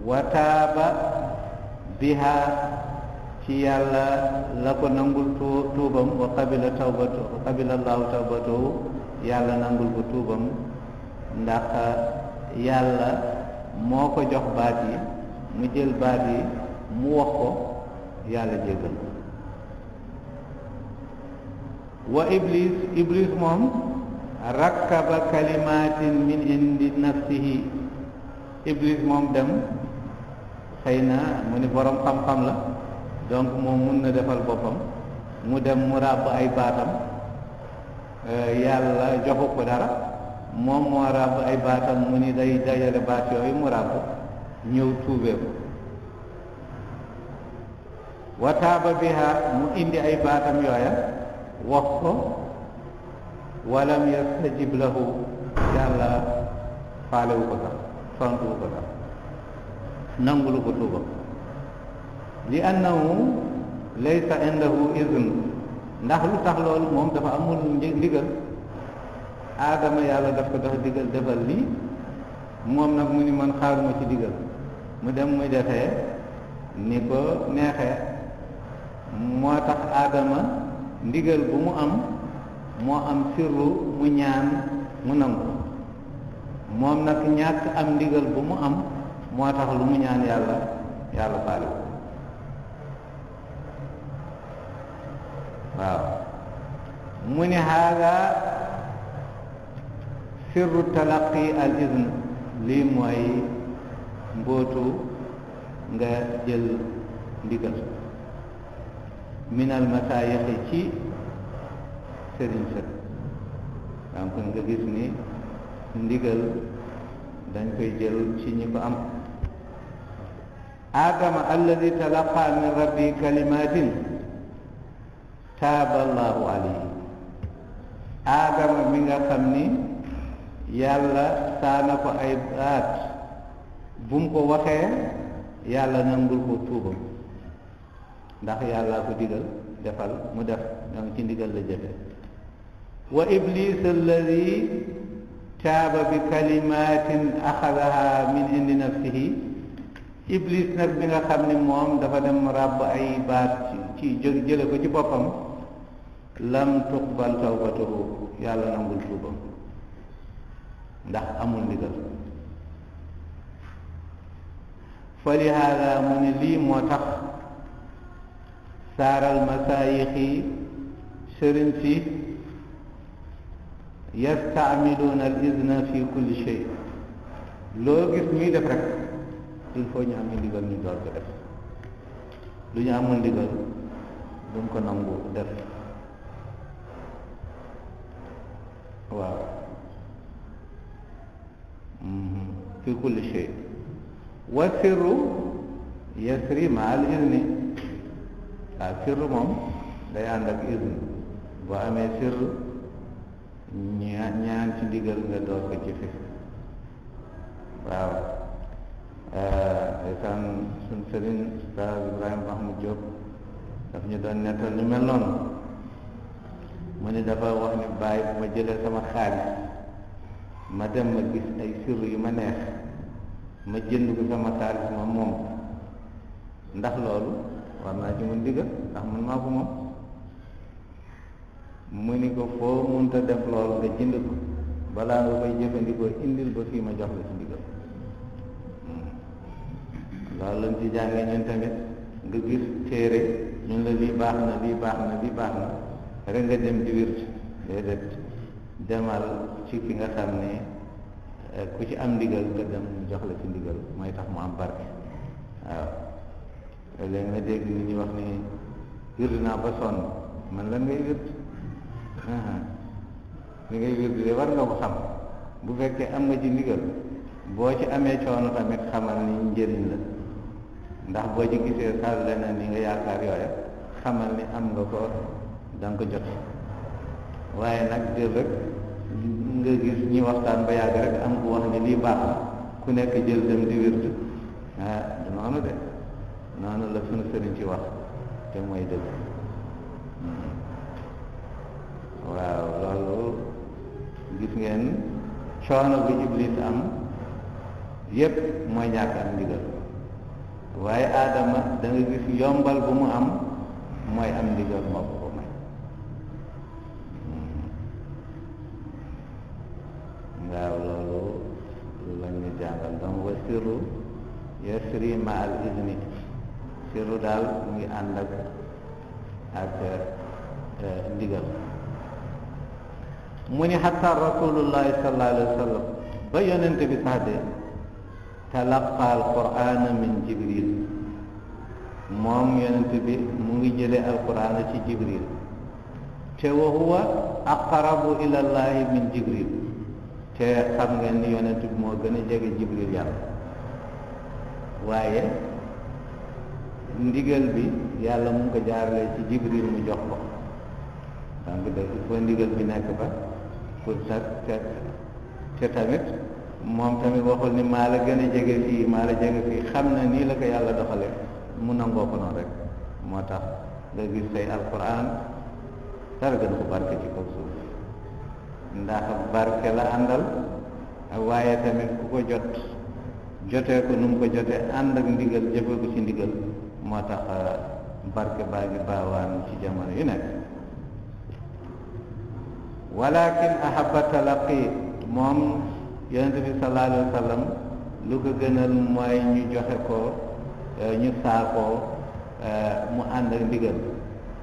wa taaba biha ci yàlla la ko nangul tuubam wa qabila allahu tawbatahu yàlla nangul ko tuubam ndax yàlla moo ko jox baat yi mu jël baat yi mu wax ko yàlla jéggal wa iblis moom rakkaba kalimatin min indi nafsihi iblis moom dem xëy na mu ni borom xam-xam la donc moom mun na defal boppam mu dem mu ràbb ay baatam yàlla joxu ko dara moom moo ràbb ay baatam mu ni day dajale baat yooyu mu ràbb ñëw tuubee ko wa taaba biha mu indi ay baatam yooya wax ko walam yastajib lahu yàlla faalewu ko sax tontuwu ko sax nangulu ko tuubam li annahu laysa indahu izn ndax lu tax loolu moom dafa amul ndigal aadama yàlla daf ko dafa digal defal lii moom nag mu ni man xaaruma ci digal mu dem muy defee ni ko neexee moo tax aadama ndigal bu mu am moo am sirru mu ñaan mu nangu moom nag ñàkk am ndigal bu mu am moo tax lu mu ñaan yàlla faale ko waaw mu ni haaga sirru talaqi al izn lii mooy mbootu nga jël ndigal minal masaayixi ci sëriñ sa donc nga gis ni ndigal dañ koy jël ci ñi ko am aadama alladi talaqa min rabbi kalimatin taaba allahu alayhi aadama mi nga xam ni yàlla saana ko ay baat bu mu ko waxee yàlla nangul ko tuubam ndax yàlla ko digal defal mu def donc ci ndigal la jëfe wa iblis alladi taaba bi kalimatin axadaha min indi nafsihi iblis nag bi nga xam ni moom dafa dem ràbb ay baat ci jële ko ci boppam lam tuqbal tawbatuhu yàlla nangul tuubam ndax amul ndigal fa li haada mu ne lii moo tax saaral masaayixi sëriñ si yastaamiluuna al izna fi kulli shay loo gis ñuy def rek il faut ñu am ndigal ñu door ko def lu ñu amul ndigal duñ ko nangu def waaw fi kulli shay wa sirru yasri ma al izni waaw sirru moom day ànd ak izni boo amee sirru ñaan ci ndigal nga door ko jëfe waaw ndeysaan suñ sëriñ Ustaaz Ibrahima Mahmoud Diop daf ñu doon nettal ñu mel noonu mu ni dafa wax ni bàyyi bu ma jëlee sama xaalis ma dem ma gis ay sirru yu ma neex ma jënd ko sama xaalis ma moom ndax loolu war naa ci mun ndigal ndax man maa ko moom mu ni ko foo munta def loolu nga jënd ko balaa nga koy jëfandikoo indil ba fii ma jox la ci ndigal loolu lañ ci jàngee ñun tamit nga gis téere ñun la lii baax na lii baax na lii baax na rek nga dem di wirt déedéet demal ci ki nga xam ne ku ci am ndigal nga dem jox la ci ndigal mooy tax mu am barke waaw léegi nga dégg nit ñi wax ni wird naa ba sonn man lan ngay wird li ngay wird de war nga ko xam bu fekkee am nga ci ndigal boo ci amee coono tamit xamal ni njëriñ la ndax boo ci gisee sal leneen ni nga yaakaar yooya xamal ni am nga ko danga ko jot waaye nag jël rek nga gis ñi waxtaan ba yàgg rek am ku wax ni lii baax na ku nekk jël dem di wird du noonu de noonu la sunu sëriñ ci wax te mooy dëgg waaw loolu gis ngeen coono bi iblis am yépp mooy ñàkk am ndigal waaye aadama da nga gis yombal bu mu am mooy am ndigal moo ko may waaw loolu lañ ñu jàngal donc wa sirru yasri ma al izni sirru daal mu ngi ànd ak ndigal mu ni xatta rasulullahi sallallahu alayhi wa sallam ba yonente bi sax de talaqa alqur'ana min jibril moom yonente bi mu ngi jële alqur'ana ci jibril te wa huwa aqrabu ila llahi min jibril te xam ngeen ni yonente bi moo gën a jege jibril yàlla waaye ndigal bi yàlla mu ngi ko jaarale ci jibril mu jox ko donc de il faut ndigal bi nekk fa pour te tamit moom tamit waxul ni maa la gën a jege fii maa la jege fii xam na nii la ko yàlla doxale mu nangoo ko noonu rek moo tax nga gis tey alquran dara gën ko barke ci kaw suuf ndax barke la àndal waaye tamit ku ko jotee ko nu mu ko jotee ànd ak ndigal jëfe ko ci ndigal moo tax barke baa ngi baawaan ci jamono yu nekk walakin ahaba talaqi moom yonente bi sallallahu alayhi wa sallam lu ko gënal mooy ñu joxe ko ñu saakoo mu ànd ak ndigal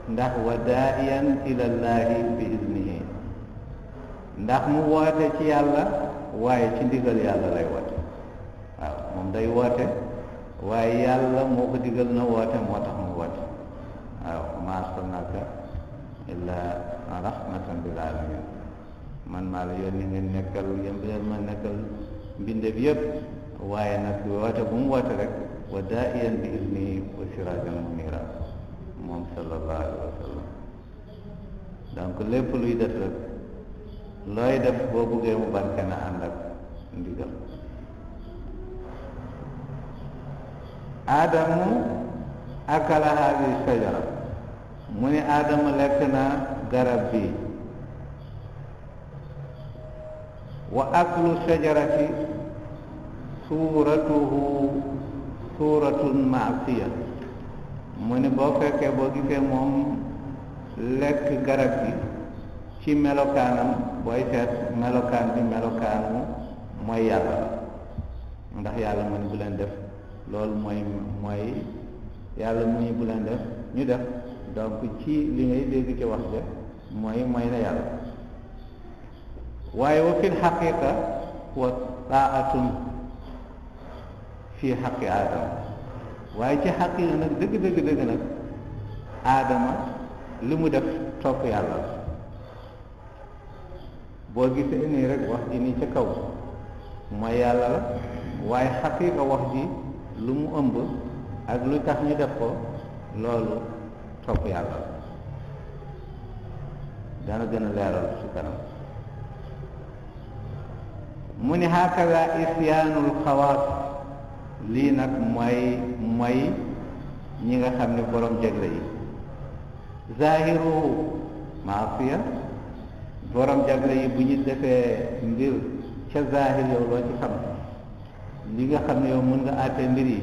ndax wa daaiyan ilallahi bi iznihi ndax mu woote ci yàlla waaye ci ndigal yàlla lay woote waaw moom moom day woote waaye yàlla moo ko digal na woote moo tax mu woote waaw ma arsalnaaka illaa rahmatan lil alamin man maa la yónni ngeen nekkal yéen ma nekkal mbindeef yëpp waaye nag woote bu mu woote rek wa daa'iyan bi iznihi wa siraajan muniira moom sallallahu alayhi wa sallam donc lépp luy def rek looy def boo buggee mu barke na ànd ak ndigal aadamu akala haadihi sajara mu ni aadama lekk na garab bi wa aklu sajarati suuratun maasiya mu ni boo fekkee boo gisee moom lekk garab gi ci melokaanam booy seet melokaan bi melokaanu mooy yàlla ndax yàlla mu ni bu leen def loolu mooy yàlla mu ni bu leen def ñu def donc ci li ngay dégg ci wax de mooy na yàlla waaye wa fil xaqiqa wa taatun fii xaqi aadama waaye ci xaqiqa nag dëgg nag aadama li mu def topp yàlla la boo gisee nii rek wax ji nii ca kaw mooy yàlla la waaye xaqiqa wax ji lu mu ëmb ak lu tax ñu def ko loolu topp yàlla la dana gën a leeral ci kanam mu ni hakaza isyaanul xawaas lii nag mooy ñi nga xam ne borom jagle yi zahiru maasiya borom jagle yi bu ñu defee mbir ca zahir yow loo ci xam li nga xam ne yow mën nga àtte mbir yi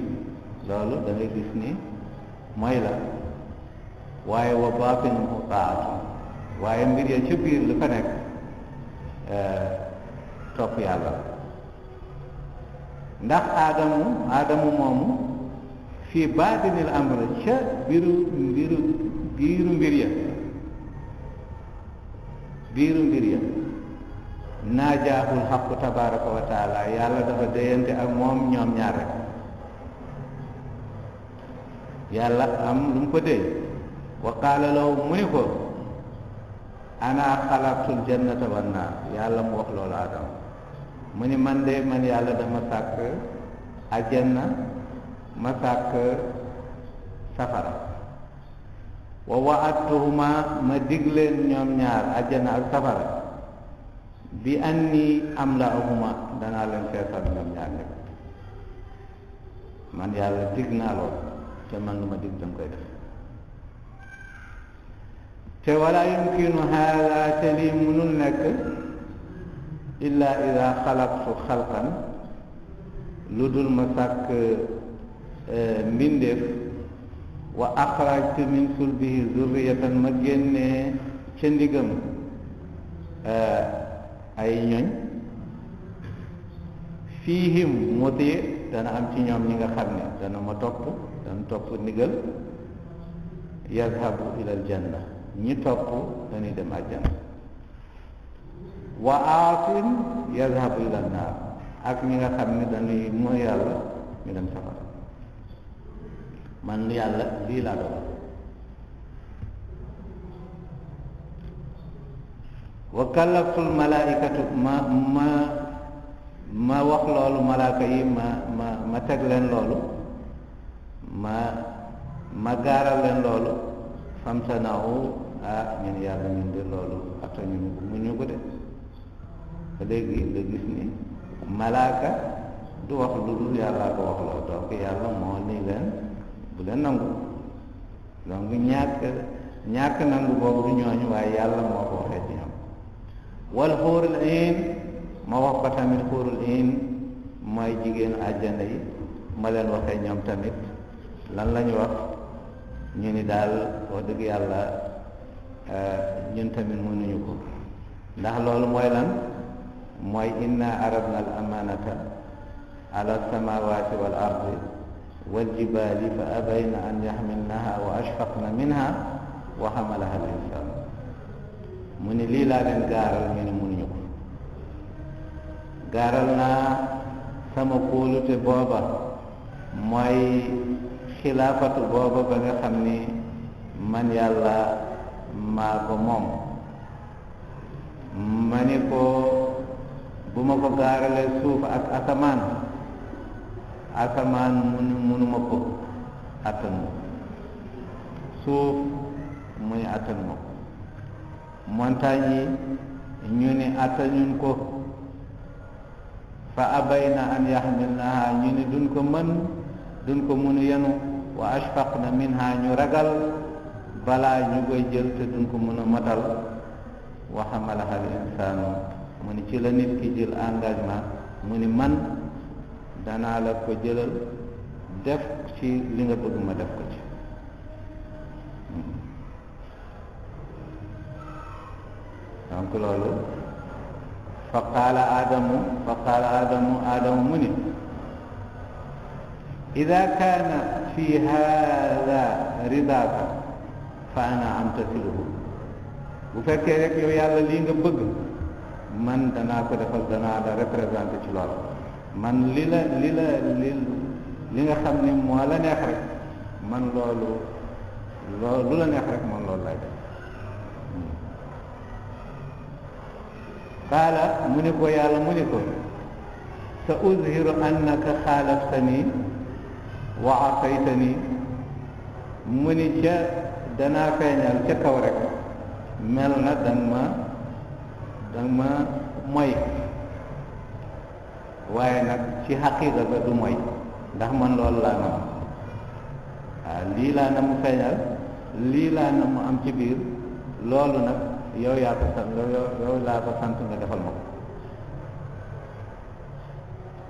loolu da ngay gis ni mooy la waaye wa baatinuhu taatu waaye mbir ya ca biir lu fa nekk topp yàlla ndax aadamu moomu fii baatinil amr ca biiru mbir ya naajaahul xaqu tabaraka wa taala yàlla dafa déyante ak moom ñoom ñaar rek yàlla am lu mu ko déy wa qaala lahu mu ni ko ana xalaqtul jannata wan naar yàlla mu wax loolu Adama mu ni man yàlla dama sàkk aljanna ma sàkk safara wa wa'adtuhuma ma dig leen ñoom ñaar aljanna ak safara bi anni amla'uhuma danaa leen feesal ñoom ñaar nekk man yàlla dig naa lool te man lu ma dig dama koy def te wala yumkinu haada te lii munul nekk illa ida xalaqtu xalqan lu dul ma sàkk mbindeef wa axrajtu min sulbihi zurriyatan ma génnee ca ndigam ay ñoñ fiihim muti dana am ci ñoom ñi nga xam ne dana topp ndigal yazhabu ila aljanna ñi topp dañuy dem àjjana wa aasin yazhabu ila naar ak ñi nga xam ne dañuy mooy yàlla ñu dem safara man yàlla lii laa dogal wa kallaftul malaikatu ma wax loolu malaaka yi ma teg leen loolu ma gaaral leen loolu famtanaaw ñu ne yàlla ñun de loolu atta ñu mu ñu ko de ba léegi nga gis ni malaaka du wax lu dul yàllaa ko wax loolu donc yàlla moo ni leen bu leen nangu donc ñàkk nangu boobu du ñooñu waaye yàlla moo ko waxee ci ñoom wal xuurul iin ma wax ko tamit xuurul iin mooy jigéenu àjjana yi ma leen waxee ñoom tamit lan la ñu wax ñu ni daal wax dëgg yàlla ñun tamit mënuñu ko ndax loolu mooy lan mooy inna aradna al amanata ala samawati wal ardi wal jibali fa abayna an yaxmilnaha wa ashfaqna minha wa xamalaha al insan mu ni lii laa leen gaaral ñu ne mënuñu ko gaaral naa sama kóolute booba mooy xilaafatu booba ba nga xam ni man yàlla maa ko moom ma ni ko bu ma ko gaaralee suuf ak asamaan munuma ko attan ma suuf mu ni attan ma ko montagne yi ñu ni attanuñ ko fa abayna an yaxmilnaha ñu ni duñ ko mën yenu wa ashfaqna minha ñu ragal balaa ñu koy jël te duñ ko mën a matal wa xamalaha al insaanu mu ni ci la nit ki jël engagement mu ni man danaa la ko jëlal def ci li nga bëgg ma def ko ci donc loolu fa qaala aadamu mu ni ida kaana fi hada ridaaka fa ana amtasiluhu bu fekkee rek yow yàlla lii nga bëgg man danaa ko defal danaa la représenté ci loolu man li nga xam ni moo la neex rek man loolu lu la neex rek man loolu lay def qaala mu ni ko yàlla mu ni ko sa uzhiru annaka xaalaftani wa asaytani mu ni ca danaa feeñal ca kaw rek mel na danga ma moy waaye nag ci xaqiiqa ba du moy ndax man loolu laa nam waaw lii laa na mu feeñal lii laa na mu am ci biir loolu nag yow yaa ko sant yow laa ko sant nga defal ma ko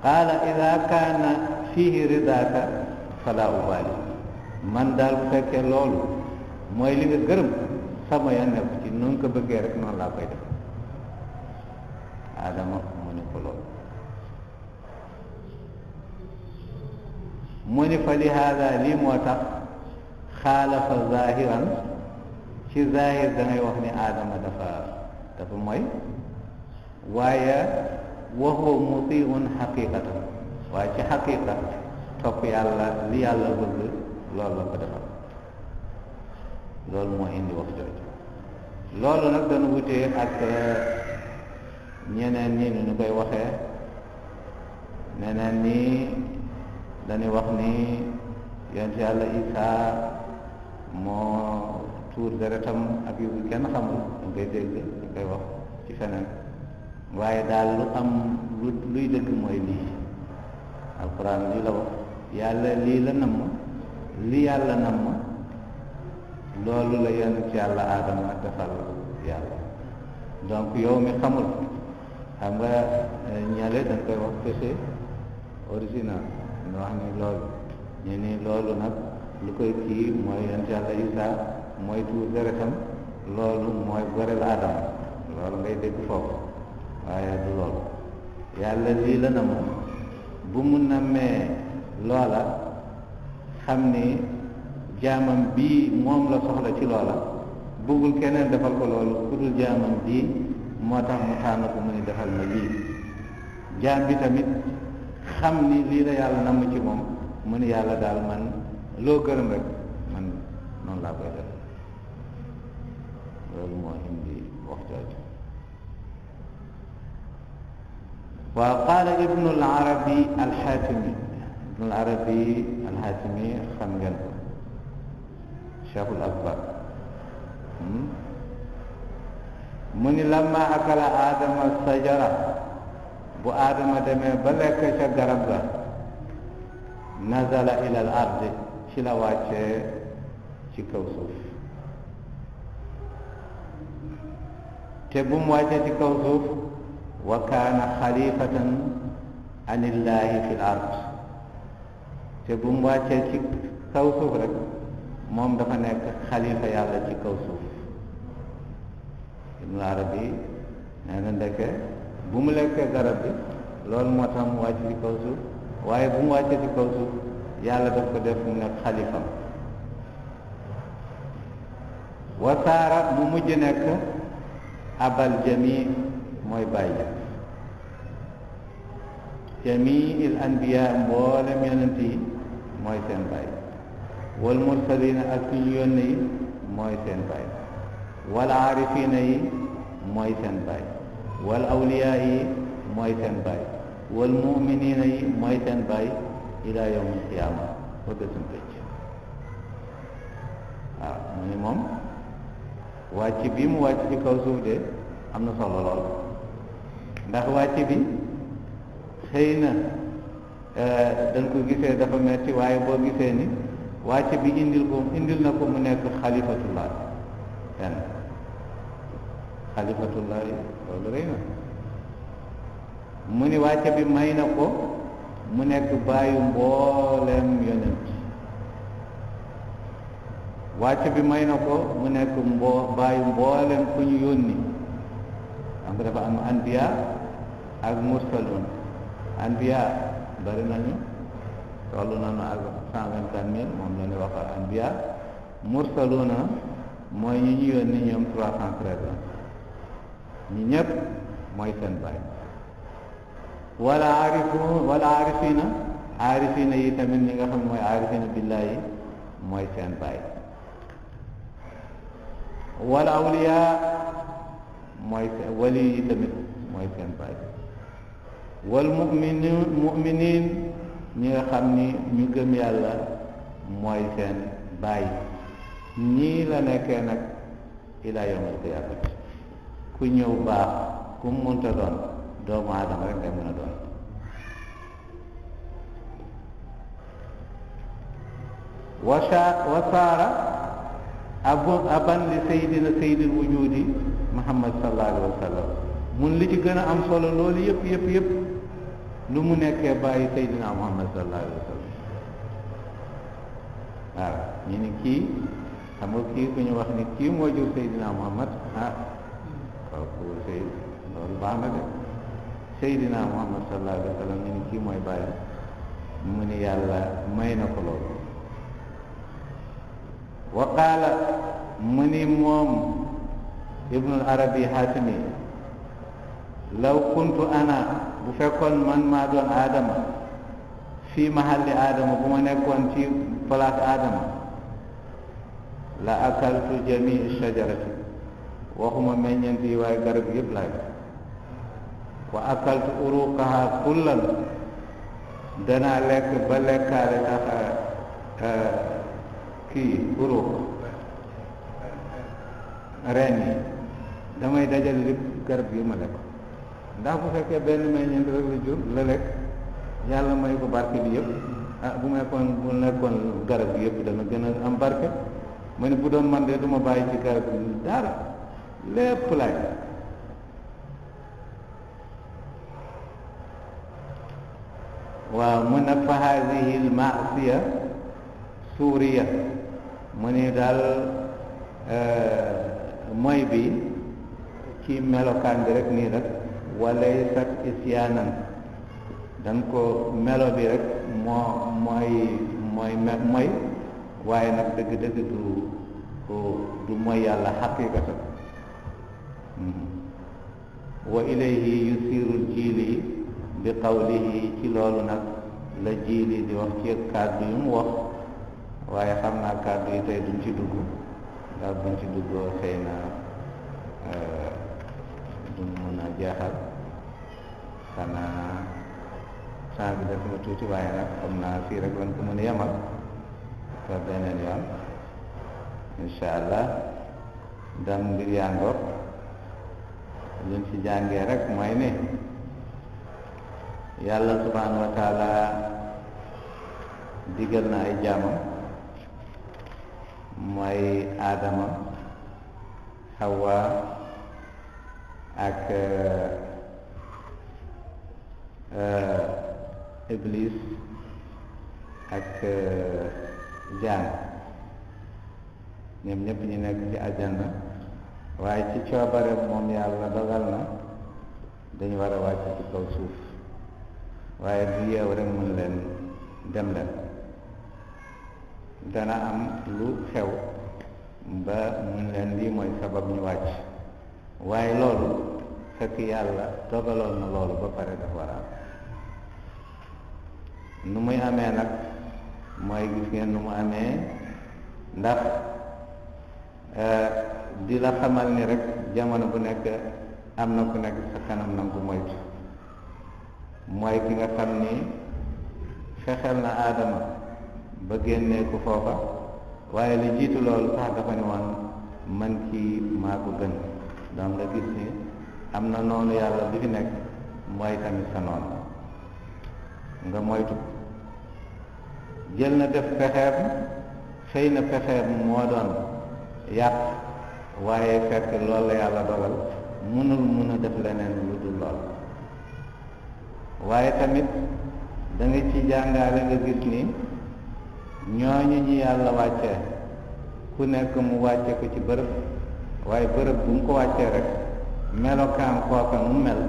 qaala ida kaana fihi ridaaka fala ubaali man daal bu fekkee loolu mooy li nga gërëm sama ya nekk ci noonu ko bëggee rek noonu laa koy def Adama mu ni ko loolu mu ni fa li haada lii moo tax xaalafa zahiran ci zahir da ngay wax ni Adama dafa mooy waaye waxoo mutiun xaqiqatan waaye ci xaqiqa topp yàlla li yàlla bëgg loolu la ko defal loolu moo indi wax jooju loolu nag dana wutee ak ñeneen ñi ni ñu koy waxee ñeneen ñi dañuy wax ni yonent yàlla Isaa moo tuur deretam ak yu kenn xamul dañ koy dégg dañ koy wax ci feneen waaye daal lu am luy dëgg mooy lii alquran lii la wax yàlla lii la namm li yàlla namm loolu la yonent yàlla Aadama defal yàlla donc yow mi xamul xam nga ñale dañ koy wax péché original ñu wax ni loolu ñu ni loolu nag lu koy kii mooy yonent yàlla Isaa mooy tuur deretam loolu mooy goreel Aadama loolu ngay dégg foofu waaye du loolu yàlla lii la namm bu mu nammee loola xam ni jaamam bii moom la soxla ci loola bëggul keneen defal ko loolu ku dul jaamam bii moo tax mu tànn ko mu ni defal ma lii jaam bi tamit xam ni lii la yàlla namm ci moom mu ni yàlla daal man loo gërëm rek man noonu laa koy def loolu moo indi wax jooju waaw qaala ibnu al arabi alxaatimi ibnu al arabi alxaatimi xam ngeen ko cheikhul akbar mu ni lamma akala aadama sajara bu aadama demee ba lekk ca garab ga nazala ila al ardi ci la wàccee ci kaw suuf te bu mu wàccee ci kaw suuf wa kaana xalifatan anillahi fi l ard te bu mu wàccee ci kaw suuf rek moom dafa nekk xalifa yàlla ci kaw suuf ibnu arabi nee na ndeke bu mu lekkee garab bi loolu moo tax mu wàcc ci kaw suuf waaye bu mu wàccee ci kaw suuf yàlla daf ko def mu nekk xalifam wa saara mu mujj nekk abal jami mooy bàyyi jamiil anbiya mboolem yonent yi mooy seen baay wal mursalina ak suñu yónne yi mooy seen baay wal aarifina yi mooy seen baay wal awliyaa yi mooy seen baay wal muminina yi mooy seen baay ila yawmil qiyaama ba bésum pëcc waaw mu ni moom wàcc bi mu wàcc ci kaw suuf de am na solo lool ndax wàcc bi xëy na dañ ko gisee dafa metti waaye boo gisee ni wàcc bi indil na ko mu nekk xalifatullah kenn xalifatullah loolu rëy na mu ni wàcc bi may na ko mu nekk bàyyu mboolem yonent wàcc bi may na ko mu nekk bàyyu mboolem ku ñu yónni xam nga dafa am anbiya ak mursalun anbiya bari nañu toll nañu ak 124 000 moom la ñu wax anbiya mursaluna mooy ñi ñu yónni ñoom 313 la ñi ñëpp mooy seen baay wala aarifina yi tamit ñi nga xam ne mooy aarifina billahi mooy seen baay wala awliya mooy seen wali yi tamit mooy seen baay wal muminin ñi nga xam ni ñu gëm yàlla mooy seen baay ñii la nekkee nag ila yawmal qiyaamati ku ñëw baax ku mu mënta doon doomu aadama rek nga mën a doon wasaara aban li sayyidil wujudi muhammad sallallahu alayhi wa sallam mun li ci gën a am solo loolu yëpp lu mu nekkee bàyyi sayyidina muhammad sallallahu alayhi wa sallam waaw ñu ni kii xam nga kii ku ñu wax ni kii moo jur sayyidina muhammad kooku loolu baax na de sayyidina muhammad sallallahu alayhi wa sallam ñu ni kii mooy bàyyi mu ni yàlla may na ko loolu wa qaala mu ni moom ibnul arabi haatimi law kuntu ana bu fekkoon man maa doon aadama fii mahalli aadama bu ma nekkoon ci place aadama la akaltu jamii shajarati waxuma meññeent yi waaye garab yëpp laay wa akaltu uruqaha kullan danaa lekk ba lekkaale sax kii uruq reen yi damay dajale lépp garab yi ma lekk ndax bu fekkee benn meññeent rek la jur la lekk yàlla may ko barke bi yëpp bu nekkoon garab bi yëpp dana gën a am barke ma ne bu doon man de du ma bàyyi ci garab bi dara lépp laay waaw mu ne fa haadihi l maasiya suuriya mu ni daal mooy bi ci melokaan bi rek nii rek walaysat isyaanan dan ko melo bi rek mooy waaye nag dëgg-dëgg du mooy yàlla xaqiqatan wa ilayhi yusirul jiili bi qawlihi ci loolu nag la jiili di wax ci kàddu yu mu wax waaye xam naa kàddu yi tey duñ ci dugg ndax buñ ci duggoo xëy na duñ mën a jeexal xanaa saa bi def na tuuti waaye nag xam naa fii rek lañ ko mën a yemal ba beneen yoon incha allah dam mbir yaa ngoog luñ ci jàngee rek mooy ne yàlla subhanahu wa taala digal na ay jaamam mooy aadama hawa ak iblis ak jaan ñoom ñëpp ñu nekk ci aljanna waaye ci coobare moom yàlla dogal na dañu war a wàcc ci kaw suuf waaye du yeew rek mën leen dem leen dana am lu xew ba mun leen lii mooy sabab ñu wàcc waaye loolu fekk yàlla dogaloon na loolu ba pare dafa war a am nu muy amee nag mooy gis ngeen nu mu amee ndax di la xamal ni rek jamono bu nekk am na ku nekk sa kanam na nga ko moytu mooy ki nga xam ni fexeel na aadama ba génnee ko foofa waaye li jiitu loolu sax dafa ne woon man kii maa ko gën donc nga gis ni am na noonu yàlla bi fi nekk mooy tamit sa noonu nga moytu jël na def pexeem xëy na pexeem moo doon yàq waaye fekk loolu la yàlla dogal mun a def leneen lu dul lool waaye tamit da nga ci jàngaale nga gis ni ñooñu ñi yàlla wàccee ku nekk mu wàcce ko ci bërëb waaye bërëb bu mu ko wàccee rek melokaan kooka mu mel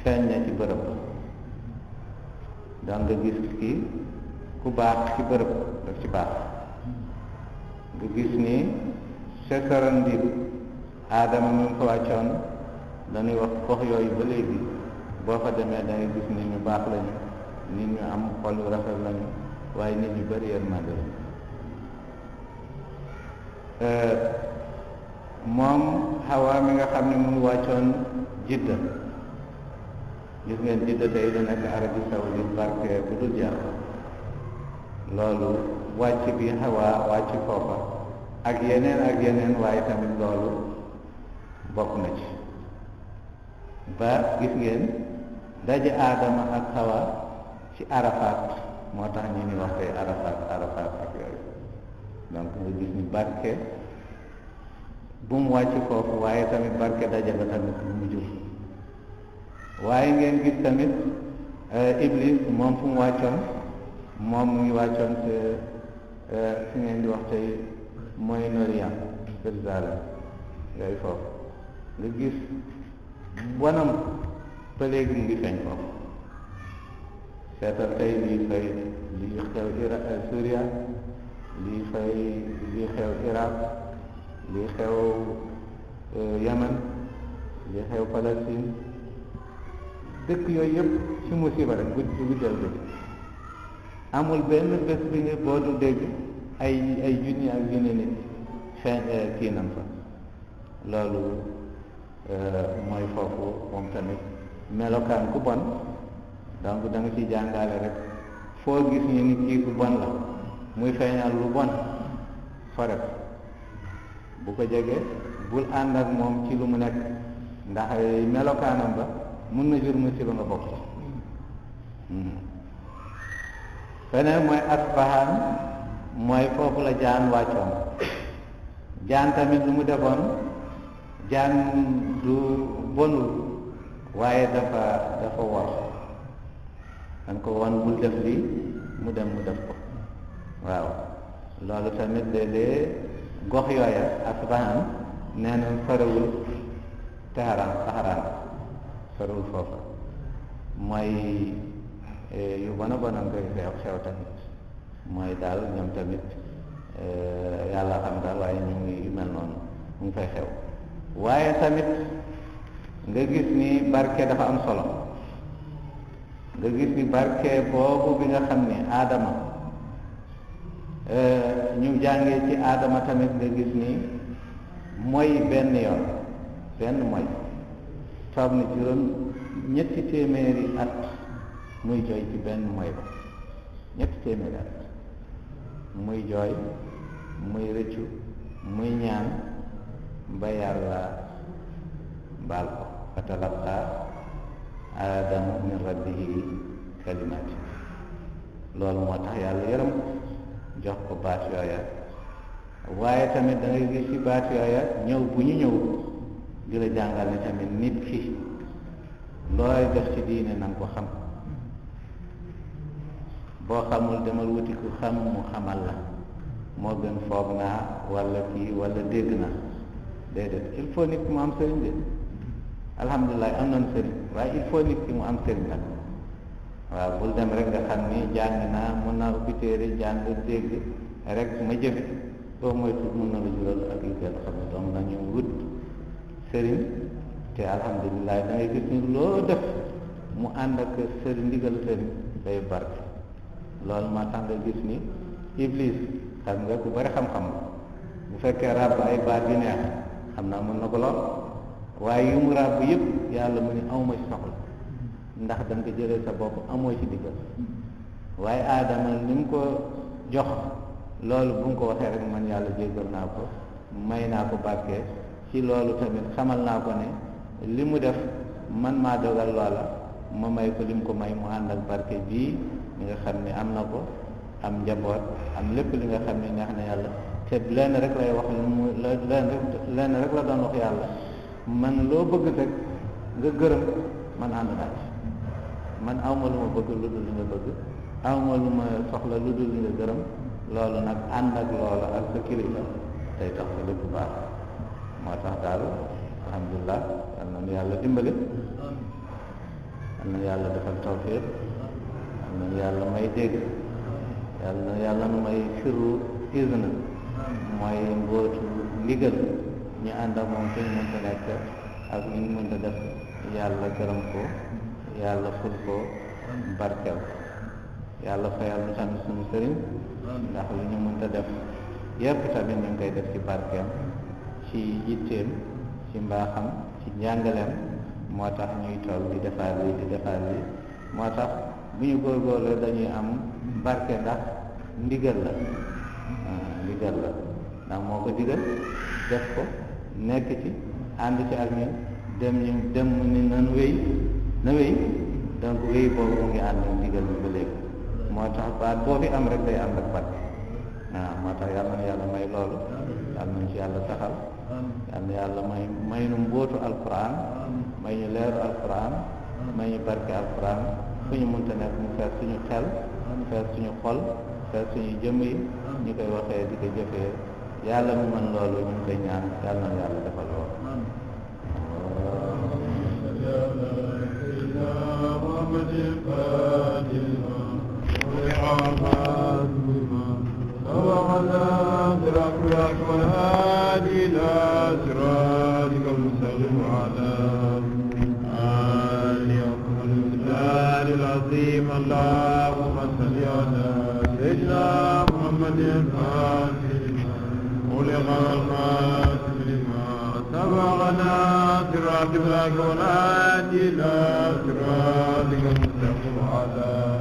feeñ na ci bërëb donc nga gis ki ku baax ci bërëb daf ci baax nga gis ni sekaran bi aadama mu ngi ko wàccoon dañuy wax gox yooyu ba léegi boo fa demee da ngay gis nit ñu baax lañu nit ñu am xol yu rafet lañu waaye nit ñu bari yërmande lañu moom Hawa mi nga xam ne mu ngi wàccoon Jidda gis ngeen Jidda tey da nekk Arabie Saoudite barke bu dul jeex loolu wàcc bi Hawa wàcc foofa ak yeneen waaye tamit loolu bokk na ci ba gis ngeen daje Aadama ak Hawa ci Arafat moo tax ñu ni wax tey Arafat ak yooyu donc nga gis ni barke bu mu wàcc foofu waaye tamit barke daje ba tamit bu mu jur waaye ngeen gis tamit Iblis moom fu mu wàccoon moom mu ngi wàccoon te fi ngeen di wax tey Moyen-Orient Jérusalem yooyu foofu nga gis bonam ba léegi mu ngi feeñ foofu seetal tey lii xew Syria lii xew Irak lii xew Yemen lii xew Palestine dëkk yooyu yëpp ci musiba rek guddal bi amul benn bés bi nga boo du dégg ay junni ak junni nit feeñ kii nan fa loolu mooy foofu moom tamit melokaan ku bon donc da nga ci jàngale rek foo gis ñu ni kii ku bon la muy feeñal lu bon fore bu ko jegee bul ànd ak moom ci lu mu nekk ndax melokaanam ba mun na jur musiba nga bokk feneen mooy Asbahaan mooy foofu la jaan wàccoon jaan tamit lu mu defoon jaan du bonul waaye dafa wor dañ ko won bul def lii mu dem mu def ko waaw loolu tamit léeg-léeg gox yooya Asbahaan nee na sorewul Saharaan sorewul foofa mooy yu bona bona koy xew tamit mooy daal ñoom tamit yàlla xam daal waaye ñu ngi mel noonu mu ngi fay xew waaye tamit nga gis ni barke dafa am solo nga gis ni barke boobu bi nga xam ni Aadama ñu jàngee ci Aadama tamit nga gis ni mooy benn yoon benn mooy toog na juróom ñetti téeméeri at muy jooy ci benn mooy ba ñetti téeméeri at muy jooy muy rëccu muy ñaan ba yàlla baal ko fa talaqa aadamu min rabbihi kalimaati loolu moo tax yàlla yërëm jox ko baat yooya waaye tamit da ngay gis ci baat yooya ñëw bu ñu ñëw di la jàngal ne tamit nit ki looy def ci diine na nga ko xam boo xamul demal wuti ku xam mu xamal la moo gën foog naa wala kii wala dégg naa déedéet il faut nit ki mu am sëriñ de alhamdulilah am nañ sëriñ waaye il faut nit ki mu am sëriñ nag waaw bul dem rek nga xam ni jàng naa mun naa ubbi téere jàng dégg rek ma jëfe boo moytu mun na la jural ak yu kenn xam ne donc nañu wut sëriñ te alhamdulilah da ngay gis ni loo def mu ànd ak sëriñ ndigal sëriñ day barke loolu maa tax nga gis ni iblis xam nga ku bari xam-xam bu fekkee ràbb ay baat yu neex xam naa mën na ko lool waaye yu mu ràbb yëpp yàlla mu ni awma ci soxla ndax da nga ko jëlee sa bopp amoo ci diggal waaye aadama ni mu ko jox loolu bu nga ko waxee rek man yàlla jéggal naa ko may naa ko barke ci loolu tamit xamal naa ko ne li mu def man maa dogal loola ma may ko li mu ko may mu ànd ak barke bii li nga xam ne am na ko am njaboot am lépp li nga xam ne neex na yàlla te lenn rek lay wax lenn rek la doon wax yàlla man loo bëgg rek nga gërëm man ànd naa ci man awma lu ma bëgg lu dul li nga bëgg awma lu ma soxla lu dul li nga gërëm loolu nag ànd ak loolu ak sa kilifa day tax sa lépp baax moo tax daal alhamdulilah yal na nu yàlla dimbali yal na yàlla defal tawfiq yal na yàlla may dégg yàlla nu may sirru izna mooy mbootu ndigal ñu ànd ak moom fi ñu mënta nekk ak ñu mënta def yàlla gërëm ko yàlla ful ko barkeel yàlla fayal ñu tamit suñu sëriñ ndax lu ñu mënta def yépp tamit ñu ngi koy def ci barkeem ci yitteem ci mbaaxam ci njàngaleem moo tax ñuy toog di defar lii moo tax bu ñu góorgóorlu dañuy am barke ndax ndigal la ndax moo ko digal def ko nekk ci ànd ci ak ñun dem ni nan wéy na wéy donc wéy boobu mu ngi ànd ak ndigal bi ba léegi moo tax baat boo fi am rek day ànd ak barke waaw moo tax yàlla na yàlla may loolu yàlla nañ ci yàlla taxal yàlla na yàlla may nu mbóotu alquran may ñu leeru alquran may ñu barke alquran fu ñu mënta nekk mu fees suñu xel fees suñu xol fees suñu jëmm yi ñu koy waxee di ko jëfee yàlla mu mën loolu ñu ngi koy ñaan yàlla na yàlla defal loolu اللهم صل على سيدنا محمد خلق الخاتم لما سبقنا صراط الأكوان إلى صراطك المستقيم على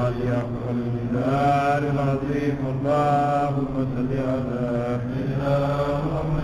آله الجلال العظيم اللهم صل على سيدنا محمد